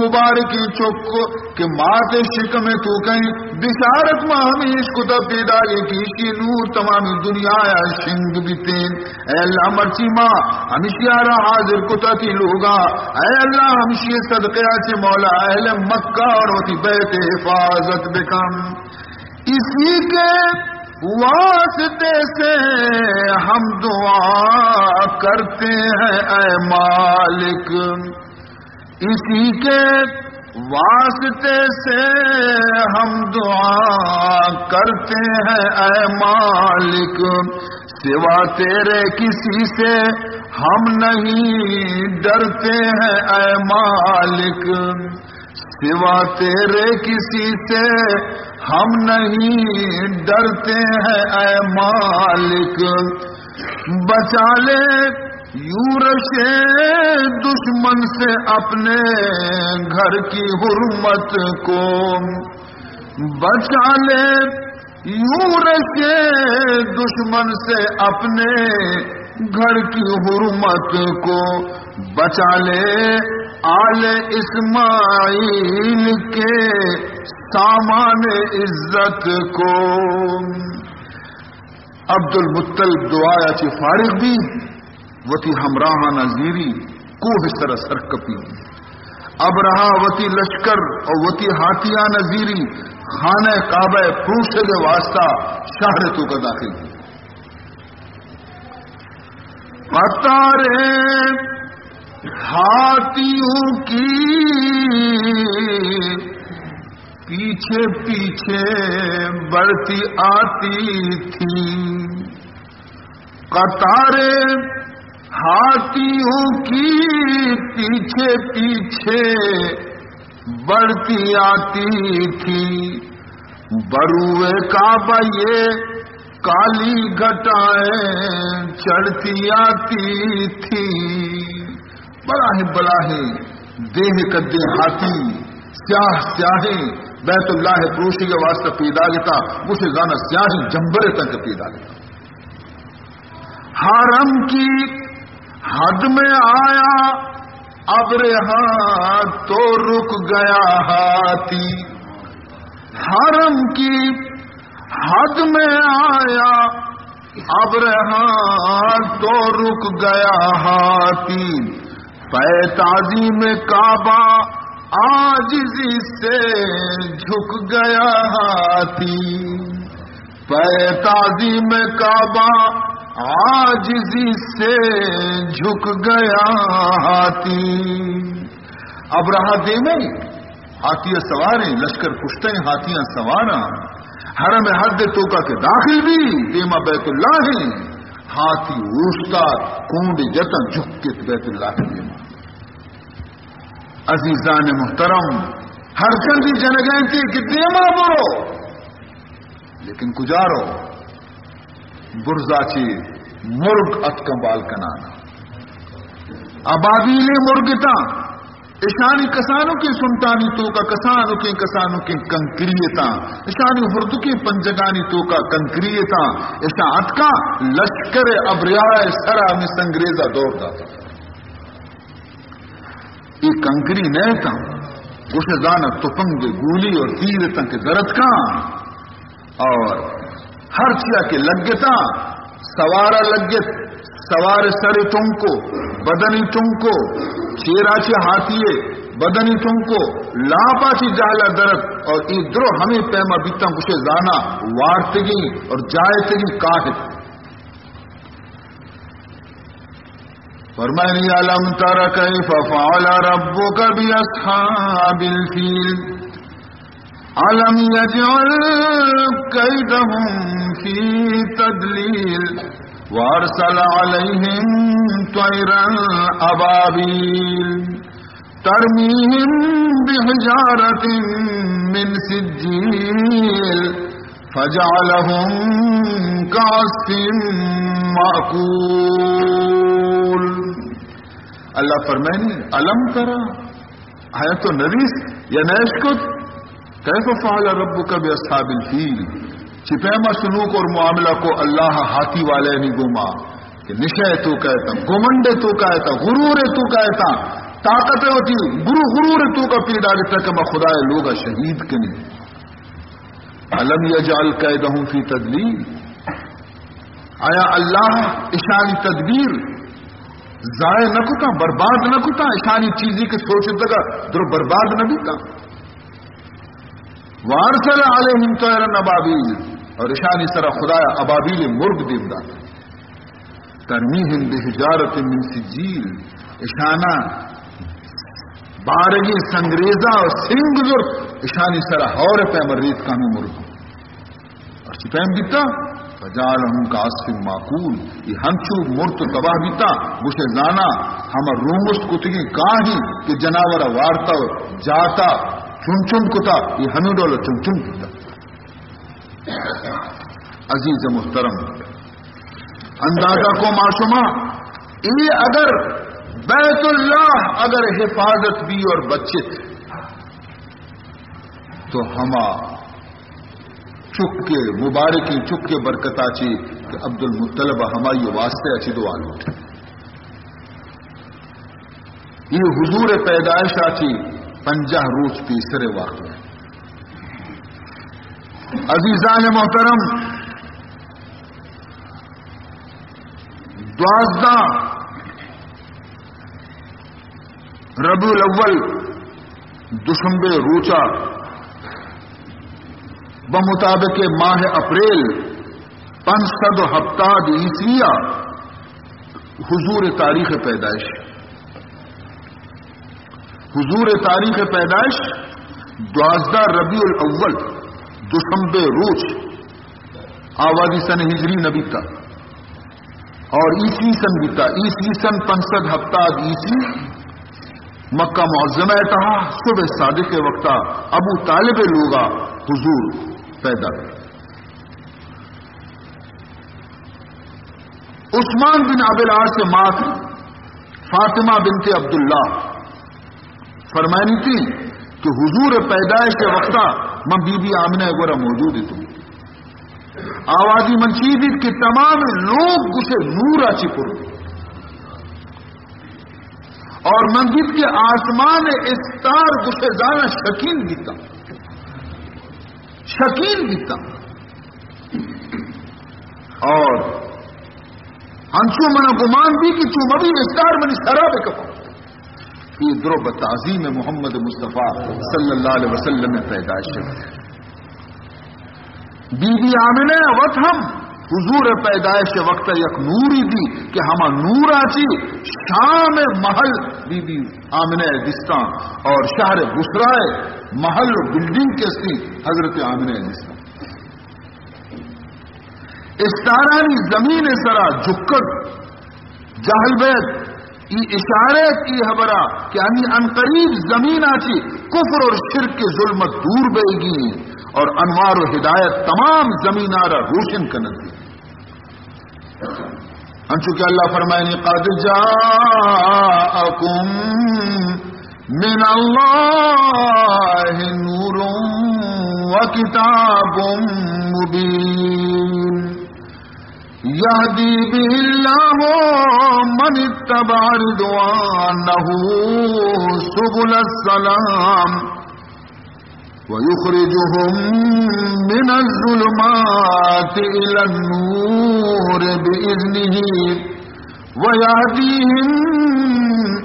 مبارکیں چک کہ مات شکم توکیں، بشارت ما ہمیش کتا پیداگے کہ اشی نور تمامی دنیا یا شنگ بیتیں۔ اے اللہ، مرچی ما ہمشیارا حاضر کتا تئی لوگا۔ اے اللہ، ہمشی صدقے چہ مولا اہل مکہ اور وتی بیت حفاظت بکن۔ اسی کے واسطے سے ہم دعا کرتے ہیں اے مالک، اسی کے واسطے سے ہم دعا کرتے ہیں اے مالک، سوا تیرے کسی سے ہم نہیں ڈرتے ہیں اے مالک، سوا تیرے کسی سے ہم نہیں ڈرتے ہیں اے مالک۔ بچا لے یورش دشمن سے اپنے گھر کی حرمت کو، بچا لے یورش دشمن سے اپنے گھر کی حرمت کو، بچا لے آل اسماعیل کے سامان عزت کو۔ عبدالمطلب دعایا چہ فارغ بی، وتی ہمراہانا زیری کوہ سرا سرکپی۔ ابرہہ وتی لشکر و وتی ہاتیانا زیری خانہ کعبہ پروشگ واسطہ شہر توکا داخل بی۔ قطار ہاتیوں کی پیچھے پیچھے بڑھتی آتی تھی۔ قطار ہاتیوں کی پیچھے پیچھے بڑھتی آتی تھی، بروئے کعبہ یہ کالی گھٹائیں چڑھتی آتی تھی۔ بلاہیں بلاہیں دیہ کدیں ہاتی، سیاہ سیاہیں، بیت اللہ پروشی کے واسطہ پیداگتا، گوشے زانا سیاہیں جمبر تک پیداگتا۔ حرم کی حد میں آیا ابرہہ تو رک گیا ہاتھی، حرم کی حد میں آیا ابرہہ تو رک گیا ہاتھی، پے تعظیم کعبہ عاجزی سے جھک گیا ہاتھی، پے تعظیم کعبہ عاجزی سے جھک گیا ہاتھی۔ ابرہہ دیمے ہاتھی ءَ سواریں، لشکر پشتیں ہاتھیاں سواراں۔ حرم حد ءِ توکا کہ داخل بی، دیما بیت اللہ ایں، ہاتھی اوشتات، کونڈ جتاں جھکت بیت اللہ ءِ دیما۔ عزیزان محترم، ہر چندی جنگیں تے کہ دیما برو، لیکن کجا رو؟ برزا چی مرگ اتکاں بال کنان۔ ابابیلیں مرگ اتاں، اشانی کسانکیں سنٹانی توکا کسانکیں، کسانکیں کنکری اتاں، اشانی ہردکیں پنجگانی توکا کنکری اتاں، اشاں اتکاں لشکر ابریائے سرا ہمیں سنگریزا دور داتا۔ اے کنکری نہ اتاں، گوشے زانا تپنگ، گولی اور تیر اتاں کہ در اتکاں۔ اور ہر چیا کہ لگتاں، سوارا لگت، سوار سر ٹنکو، بدنی ٹنکو، چیرا چہ ہاتھی بدنی ٹنکو، لاپا چہ جہلا درت، اور اے درو ہمیں پیما بیتاں، گوشے زانا وارتگیں اور جائتگیں کاہت۔ فرمائنی، الم تر کیف فعل ربک باصحاب الفیل، الم یجعل کیدهم فی تضلیل، وارسل علیهم طیرا ابابیل، ترمیهم بحجارة من سجیل، فجعلهم كعصف مأکول۔ اللہ فرمائنی، الم ترا، آیا تو نریست یا نہ اشکت؟ کیف فعل ربک باصحاب الفیل، چی پیما سلوک اور معاملہ کو اللہ ہاتھی والے نی گوما، کہ نشہ توکا اتاں، گمنڈ توکا اتاں، غرور توکا اتاں، طاقت وتی گرو غرور توکا پیدا گتا کہ ما خدائے لوگا شہید کنی۔ الم یجعل کیدهم فی تضلیل، آیا اللہ اشانی تدبیر ضائع نہ کتا، برباد نہ کتا؟ اشانی چیزی کہ سوچتگا درو برباد نہ بیتا؟ وارسل علیهم طیرا ابابیل، اور اشانی سرا خدایا ابابیل مرگ دیم دات۔ ترمیهم بحجارة من سجیل، اشانا بارگیں سنگریزا و سنگ زرت، اشانی سرا ہور پیما ریت کامی مرگ۔ اور چی پیم بیتا؟ فجعلهم كعصف مأكول، یہ ہمچو مرت و تباہ بیتا، گوشے زانا ہما رومس کتگیں کاہی کہ جناور وارتا و جاتا چنچن کتا، یہ ہمیں ڈول چنچن بیتا۔ عزیز محترم، اندازہ کو ما شما، اے اگر بیت اللہ اگر حفاظت بی اور بچت تو ہما چکے، مبارکیں چکے برکتا چی کہ عبدالمطلب ہمائی واسطے اچی دعا لوٹے۔ یہ حضور پیدائش آتی پنجاہ روچ پیسر واقعہ۔ عزیزان محترم، دوازدہ ربیع الاول، دوشنبے روچا، بمطابق ماہ اپریل پنچ سد و ہپتاد عیسوی حضور تاریخ پیدائش، حضور تاریخ پیدائش دوازدہ ربیع الاول، دوشنبے روچ، آوادی سن ہجری نبی تا۔ اور عیسوی سن بیتا، عیسوی سن پنچ سد ہپتاد عیسوی، مکہ معظمہ تہا صبح صادق وقتا ابو طالب لوگا حضور پیدا۔ عثمان بن ابی العاص مات فاطمہ بنت عبداللہ فرمائنی تھی کہ حضور پیدائش کے وقتا من بی بی آمنہ گورا موجود تھو۔ آوازی من چی دیت کہ تمام لوگ گوشے نورا چی پر، اور من دیت کہ آسمان استار گوشے زانا شکین بیتا، شکین بیتا۔ اور انچو منا گمان بی کہ چو مبی استار منی سرا بکپا۔ یہ درو بتعظیم محمد مصطفیٰ صلی اللہ علیہ وسلم پیدائش۔ بی بی آمنہ وت ہم حضور پیدائش وقت یک نوری دی کہ ہما نورا چی شام محل بی بی آمنہ دیستاں اور شہر بصرہ محل و بلڈنگ کے سی حضرت آمنہ دیستاں۔ استارانی زمین سرا جکگ جہل بیت۔ ای اشارہ ای حبرہ کہ انی عنقریب زمین آچی کفر اور شرک کے ظلمت دور بئیگی اور انوار و ہدایت تمام زمین آرا روشن کنندی۔ انچو کہ اللہ فرمائنی، قد جاءکم من اللہ نور و کتاب مبین۔ یهدی به الله من اتبع رضوانه سبل السلام ويخرجهم من الظلمات إلى النور بإذنه ويهديهم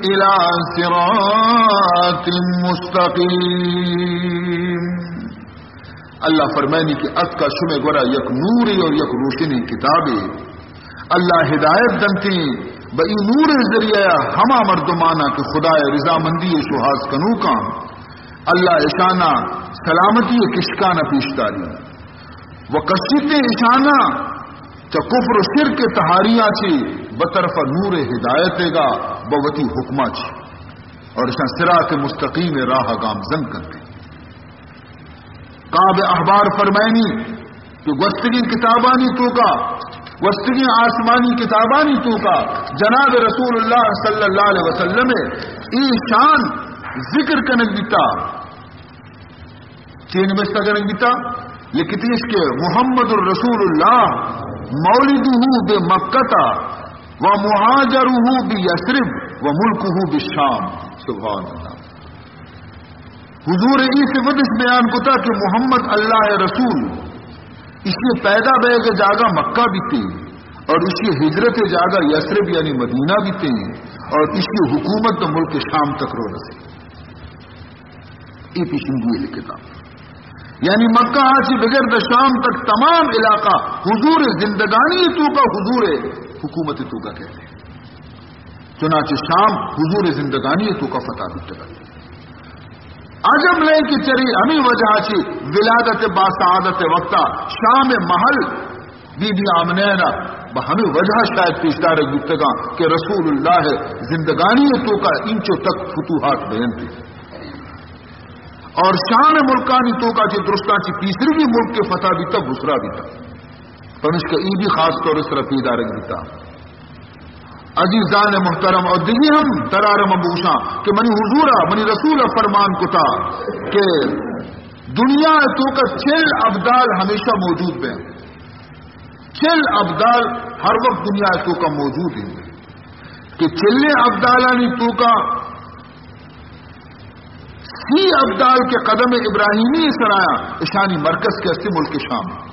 إلى صراط مستقيم۔ اللہ فرمائنی کہ اتکا شمے گورا یک نورے اور یک روشنیں کتابے۔ اللہ ہدایت دنتی، بہ ای نور ذریعہ ہما مردمانا کہ خدائے رضامندی شوہاز کنوکاں، اللہ اشانا سلامتی کشکانا پیش داری و کشیتے اشانا چہ کفر و شرک تہاریاں چی بطرف نور ہدایت گا بہ وتی حکما چی اور اشان صراط مستقیم راہ گامزن کنتے۔ کعب احبار فرمائنی کہ گوستگیں کتابانی توکا، گوستگیں آسمانی کتابانی توکا جناب رسول اللہ صلی اللہ علیہ وسلم ای شان ذکر کنگ بیتا۔ چی نبشتہ کنگ بیتا؟ لکھتیش کہ محمد الرسول اللہ مولده بمکہ و مهاجره بیثرب و ملکه بالشام۔ سبحان اللہ۔ حضور ای صفتش بیان کتا کہ محمد اللہ رسول، اشی پیدا بئیگ جاگہ مکہ بیتے اور اشی ہجرت جاگہ یثرب یعنی مدینہ بیتے اور اشی حکومت ملک شام تک رو رسے۔ ای پیشنگوی لکھتا۔ یعنی مکہ آچی بگر دا شام تک تمام علاقہ حضور زندگانی توکا، حضور حکومت توکا کہتے ہیں۔ چنانچہ شام حضور زندگانی توکا فتح بیتگا۔ عجب نہیں کہ چری ہمیں وجہ چی ولادت با سعادت وقتا شام محل بی بی آمنہ را بہ ہمیں وجہ شاید پیشدار بیتگا کہ رسول اللہ زندگانی توکا انچو تک فتوحات بیان تھی۔ اور شام ملکانی توکا چی درستان چی تیسری بھی ملک کے فتح بیتا، بصرہ بیتا۔ پمشکہ ای بھی خاص طور سر پیدارگ بیتا۔ عزیزان محترم، اور دگی ہم ترارم بوشاں کہ منی حضور، منی رسول فرمان کتا کہ دنیا توکا چل ابدال ہمیشہ موجود بیں۔ چل ابدال ہر وقت دنیا توکا موجود ہیں کہ چلیں ابدالانی توکا سی ابدال کے قدم ابراہیمی سرایا، اشانی مرکز کے استی ملک شام۔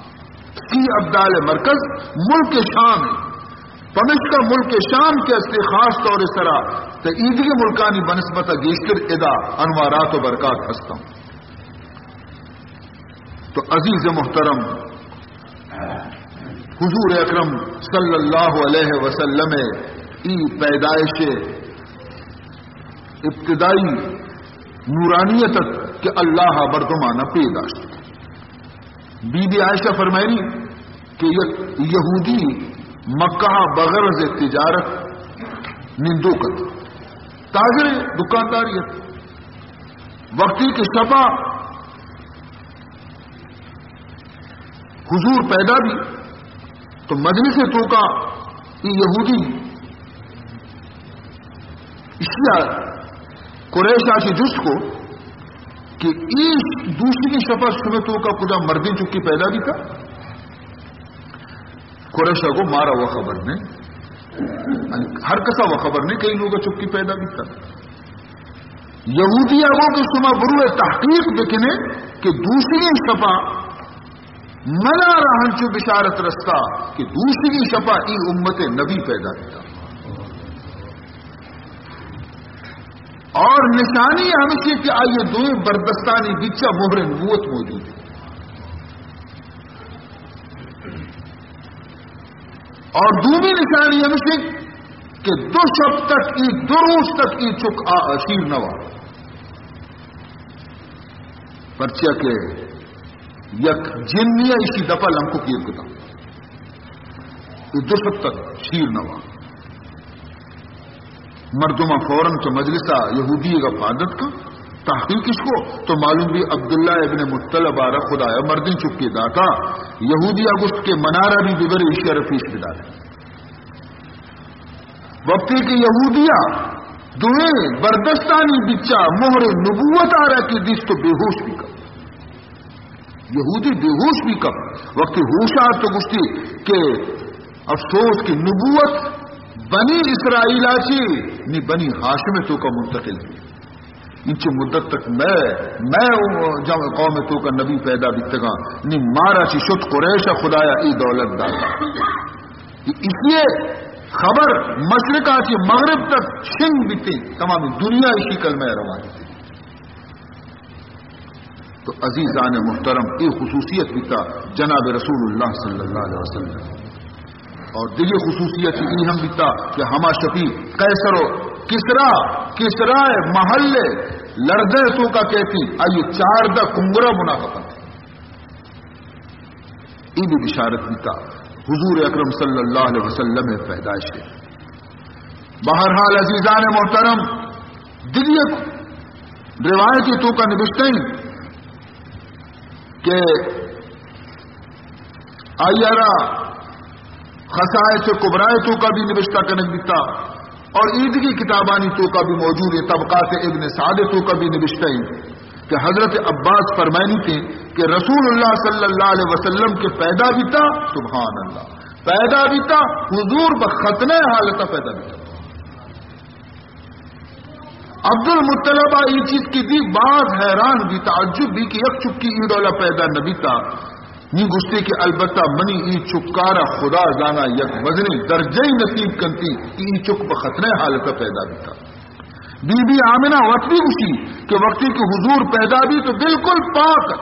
سی ابدال مرکز ملک شام۔ پمشکا ملک شام کے استی خاص طور سرا تا ایدگی ملکانی بنسبت گیشتر ادا انوارات و برکات ہستاں۔ تو عزیز محترم، حضور اکرم صلی اللہ علیہ وسلم ای پیدائش ابتدائی نورانیت کہ اللہ مردمانا پیداشت۔ بی بی عائشہ فرمائنی کہ یک یہودی مکہ بغرض تجارت نندوکت، تاجر دکانداری ات۔ وقتی کہ شپا حضور پیدا بی تو مجلس توکا ای یہودی اشیا قریش آشی جست کو کہ ای دوشی شپا شمے توکا کجا مردین چکی پیدا بیتا؟ قریشا گو مارا و خبر نہیں، ہر کسا و خبر نہیں کئی لوگا چکی پیدا بیتا۔ یہودی آگو کہ شما بروئے تحقیق بکنے کہ دوشگیں شپا منا را ہنچو بشارت رستا کہ دوشگیں شپا ای امت نبی پیدا بیتا۔ اور نشانی ہمشی کہ آئیے دوئیں بردستانی بچا مہر نبوت موجود ہے۔ اور دومی نشانی ہمیش انت کہ دو شپ تک ای، دو روچ تک ای چک آ شیر نوا، پرچیا کہ یک جنی ایشی دپا لنکو کیر کتا، ای دو شپ تک شیر نوا۔ مردماں فوراً چہ مجلس ءَ یہودی ءَ پاد اتکاں، تحقیقش کو تو معلوم بی عبداللہ ابن مطلب ءَ را خدایا مردیں چکے داتا۔ یہودی ءَ گوشت کہ منارا بھی ببر، ایشی ءَ را پیش بدار۔ وقتی کہ یہودی ءَ دوئیں بردستانی بچا مہر نبوت ءَ را کہ دیست تو بے ہوش بی کپ۔ یہودی بے ہوش بی کپ۔ وقتی ہوش آت تو گوشتی کہ افسوس کہ نبوت بنی اسرائیل ءَ چی نی بنی ہاشم ءِ توکا منتقل بی۔ انچو مدت تک مئے، مئے جم-، قوم ءِ توکا نبی پیدا بیتگاں، نی مارا چی شت قریش ءَ خدایا ای دولت داتا۔ ایشی خبر مشرق ءَ چی مغرب تک شنگ بیتی، تمام دنیا ایشی کلمہ روان بیتی۔ تو عزیزان محترم، اے خصوصیت بیتا جناب رسول اللہ صلی اللہ علیہ وسلم۔ اور دیگہ خصوصیت ای ہم بیتا کہ ہما شپی قیصر و کسرا، کسرا محل لردہ توکا کہتی، آئی چاردہ کنگرہ منافقت۔ ای بھی بشارت بیتا حضور اکرم صلی اللہ علیہ وسلم پیدائش ہے۔ بہرحال عزیزان محترم، دگہ یک روایت توکا نبشتہ ایں کہ آئی ءَ را خصائص کبریٰ توکا بھی نبشتہ کنگ بیتا اور ایدگی کتابانی توکا بھی موجود ہے، طبقات ابن سعد توکا بھی نبشتہ ایں کہ حضرت عباس فرمائنی تھے کہ رسول اللہ صلی اللہ علیہ وسلم کے پیدا بیتا، سبحان اللہ، پیدا بیتا، حضور بختنہ حالت پیدا بیتا۔ عبدالمطلب ءَ اے چیز کہ دی باز حیران بی، تعجب بی کہ یک چکی اے ڈولا پیدا نہ بیتا۔ نی گوشتے کہ البتہ منی اے چکارا خدا زانا یک مزنیں درجہ نصیب کنتی کہ اے چک بختنہ حالت پیدا بیتا۔ بی بی آمنہ وت بھی گوشی کہ وقتی کہ حضور پیدا بی تو بالکل پاک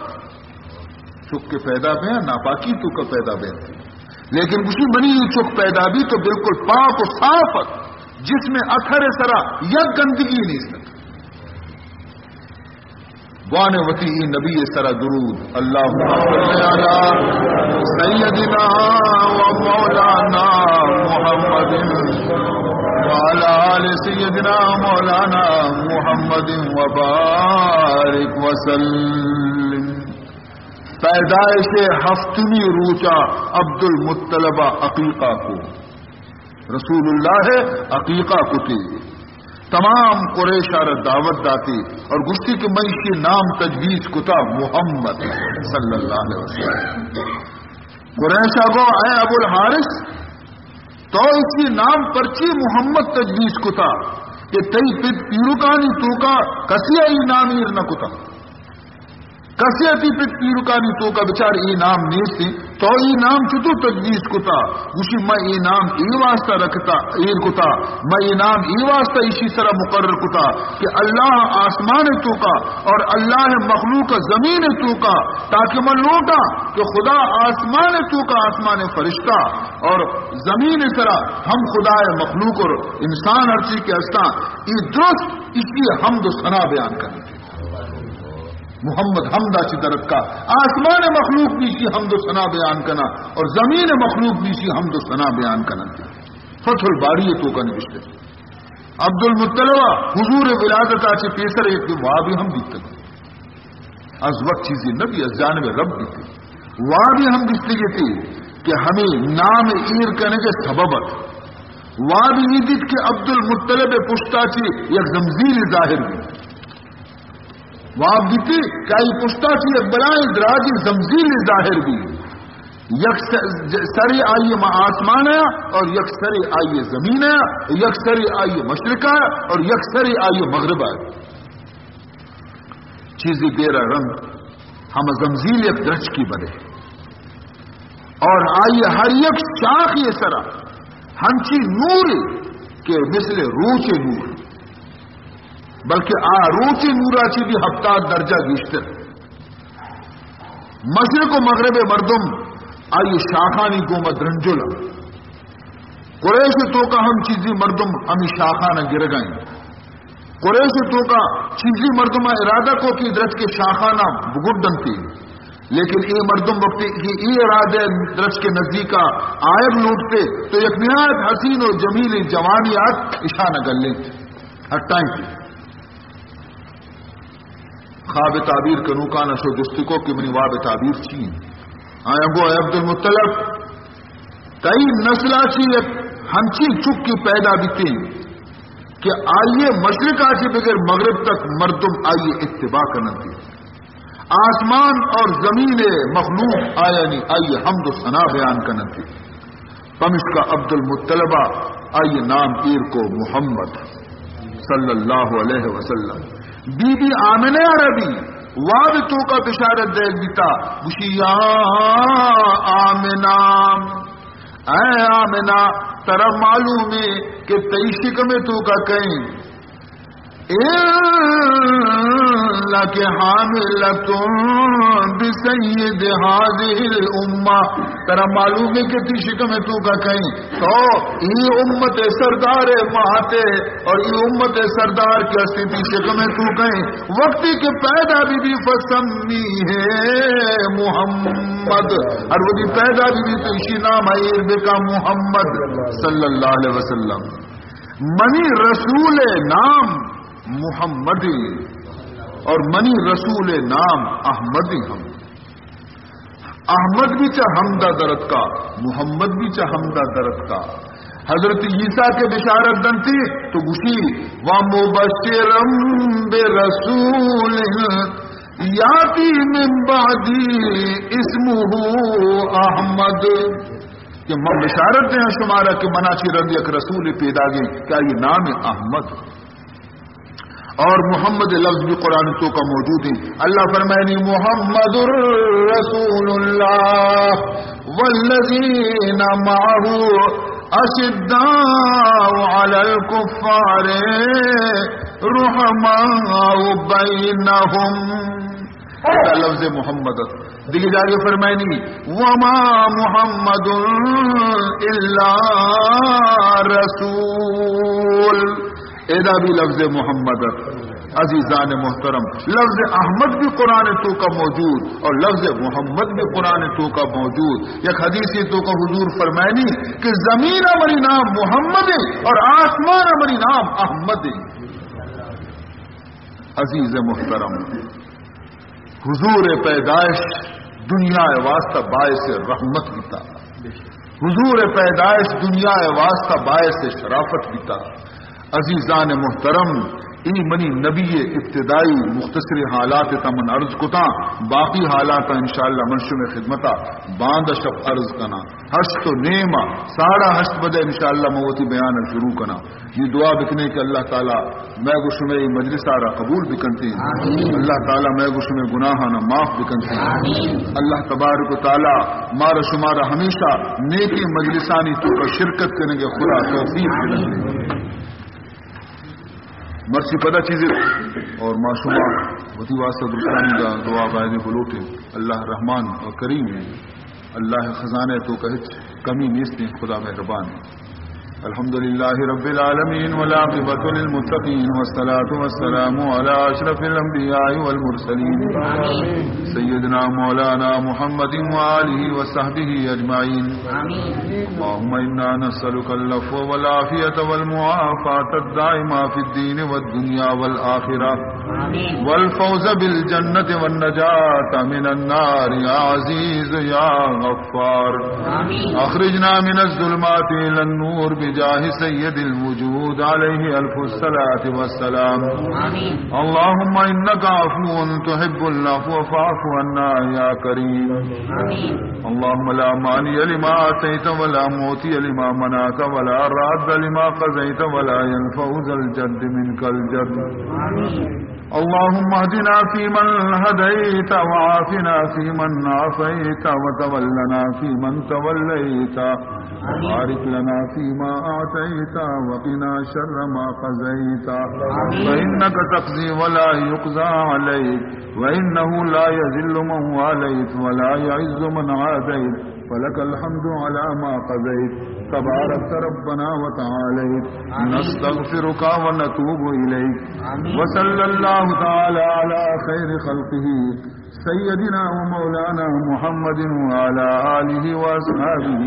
چک کہ پیدا بے ناپاکی توکا پیدا بے، لیکن گوشی منی اے چک پیدا بی تو بالکل پاک و صاف ات، جسم اطہر سرا یک گندگی نیست۔ بوانے وتی اے نبی سرا درود، اللهم صل على سيدنا ومولانا محمد وعلى آل سيدنا مولانا محمد وبارك وسلم۔ پیدائش ہفتمی روچا عبدالمطلب عقیقہ کو، رسول اللہ عقیقہ کتے، تمام قریش ءَ را دعوت داتے اور گوشتی کہ من ایشی نام تجویز کتا محمد صلی اللہ علیہ وسلم۔ قریش ءَ گو، اے ابو الحارث، تو ایشی نام پرچی محمد تجویز کتا کہ تئی پت پیرکانی توکا کسی ای نام ایر نہ کتا؟ کسے تی پت پیرکانی توکا بچار اے نام نیست، تو اے نام چطور تجویز کتا؟ گوشی میں اے نام اے واسطہ رکھتا، ایر کتا، میں اے نام اے واسطہ ایشی سرا مقرر کتا کہ اللہ آسمان توکا اور اللہ مخلوق زمین توکا، تاکہ میں لوٹا کہ خدا آسمان توکا آسمان فرشتہ اور زمین سرا ہم خدا مخلوق اور انسان ہر چیز کے ہستا، اے درست ایشی حمد و ثنا بیان کرنے۔ محمد حمدا چی درت کا، آسمان مخلوق بھی ایشی حمد و ثنا بیان کنا اور زمین مخلوق بھی ایشی حمد و ثنا بیان کنا۔ فتح الباری توکا نوشتے۔ عبدالمطلب حضور ولادتا چی پیسر ایک وابی ہم دیتا۔ از وقت چیزی نبی، از جانب رب بیتی۔ وابی ہم دیستی گیتی کہ ہمیں نام ایر کنگے سبب ات۔ وابی ای دیت کہ عبدالمطلب پشتا چی یک زمزیل ظاہر بی۔ واب دیتی کہ آئی پشتا چی یک بلائیں دراجی زمزیل ظاہر بی۔ یک س-، ج-، سرے آئی ما آسمان ہے اور یک سرے آئی زمین ہے، یک سرے آئی مشرق ہے اور یک سرے آئی مغرب ہے۔ چیزی دیرا رند ہم زمزیل یک درچکی بنے اور آئی ہر یک شاخی سرا ہنچی نور کہ مثل روچ نور، بلکہ آ روچ نورا چی بھی ہفتاد درجہ گیشتر۔ مشرق و مغرب مردم آئی شاخانی گوما درنجل۔ قریش توکا ہم چیزی مردم ہمی شاخانا گرگائیں۔ قریش توکا چیزی مردم ارادہ کو کہ درچک شاخانا بگڈنتی، لیکن اے مردم وقتی کہ اے ارادہ درچک نزدیکا آیگ لوٹتے تو یک نہایت حسین و جمیل جوانی آت اشانا گلیں ہٹائیں تھی۔ خواب تعبیر کنوکان شو جستی کو کہ منی واب تعبیر چی ہیں؟ آیا گو اے عبدالمطلب، تئی نسلا چی یک ہنچی چکی پیدا بیتے کہ آئیے مشرقا چی بگر مغرب تک مردم آئیے اتباع کننتی۔ آسمان اور زمین مخلوق آیانی آئیے حمد و ثنا بیان کننتی۔ پمشکا عبدالمطلبا آئی نام ایر کو محمد صلی اللہ علیہ وسلم۔ بی بی آمنہ عربی واب توکا بشارت دیگ بیتا، گوشی، یا آمنہ، اے آمنہ، ترا معلوم ہے کہ تئی شکم توکا کہیں انک حاملۃ بسید ھذہ الامۃ، ترا معلوم ہے کہ تئی شکم توکا کہیں تو ای امت سردار ماتے، اور ای امت سردار کے ہستی تئی شکم توکا کہیں۔ وقتی کہ پیدا بی بی فسمیہ محمد، اور وقتی پیدا بی بی تو اشی نام ایر بکا محمد صلی اللہ علیہ وسلم۔ منی رسول نام محمد اور منی رسول نام احمد ہم۔ احمد بھی چہ حمدا درتکا، محمد بھی چہ حمدا درتکا۔ حضرت عیسیٰ کے بشارت دنتی تو گوشی، ومبشرا برسول یاتی من بعدی اسمہ احمد، کہ من بشارت دیاں شمارا کہ منا چی رند یک رسول پیداگیں کہ آئی نام احمد۔ اور محمد لفظ بھی قرآن توکا موجود ہیں۔ اللہ فرمائنی، محمد رسول اللہ والذین معه اشداء علی الکفار رحماء بینهم۔ ادا لفظ محمد ات۔ دیگہ جاگے فرمائنی، وما محمد الا رسول۔ ادا بھی لفظ محمد ات۔ عزیزان محترم، لفظ احمد بھی قرآن توکا موجود اور لفظ محمد بھی قرآن توکا موجود۔ یک حدیث توکا حضور فرمائنی کہ زمین منی نام محمد ہے اور آسمان منی نام احمد ہے۔ عزیز محترم، حضور پیدائش دنیا واسطہ باعث رحمت بیتا۔ حضور پیدائش دنیا واسطہ باعث شرافت بیتا۔ عزیزان محترم، ای منی نبی ابتدائی مختصر حالات تا من عرض کتا، باقی حالات انشاءاللہ من شمے خدمتا باند شپ عرض کنا۔ ہشت و نیم، ساڑھا ہشت بجے انشاءاللہ من وتی بیان شروع کنا۔ یہ دعا بکنے کہ اللہ تعالی مئے گو شمئے مجلس آرا قبول بکنتے۔ آمین۔ اللہ تعالی مئے گو شمئے گناہانا معاف بکنتے۔ آمین۔ اللہ تبارک و تعالی مارا شمارا ہمیشہ نیکی مجلسانی توکا شرکت کنگے خدا توفیق بدے۔ مرچی پدا چیزے اور ما شما وتی واسطہ درستانی دا دعا بایدے بلوٹے۔ اللہ رحمان اور کریم ہے۔ اللہ خزانے توکا ہچ کمی نیست، خدا مہربان۔ الحمد لله رب العالمين والعاقبة للمتقين والصلاة والسلام على أشرف الأنبياء والمرسلين سيدنا مولانا محمد وآله وصحبه أجمعين. اللهم إنا نسألك العفو والعافية والمعافاة الدائمة في الدين والدنيا والآخرة والفوز بالجنة والنجاة من النار يا عزيز يا غفار. أخرجنا من الظلمات إلى النور بجاه سيد الوجود عليه ألف الصلاة والسلام. اللهم إنك عفو تحب العفو فاعف عنا يا كريم. اللهم لا مانع لما أعطيت ولا معطي لما منعت ولا راد لما قضيت ولا ينفع ذا الجد منك الجد. اللهم اهدنا فيمن هديت وعافنا فيمن عافيت وتولنا فيمن توليت وبارك لنا فيما أعطيت وقنا شر ما قضيت. فإنك تقضي ولا يقضى عليك وإنه لا يذل من واليت ولا يعز من عاديت. ولك الحمد على ما قضيت، تباركت ربنا وتعاليت، نستغفرك ونتوب إليك. وصلى الله تعالى على خير خلقه سيدنا ومولانا محمد وعلى آله وأصحابه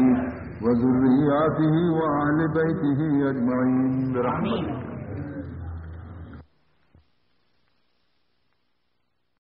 وذرياته وأهل بيته أجمعين برحمتك.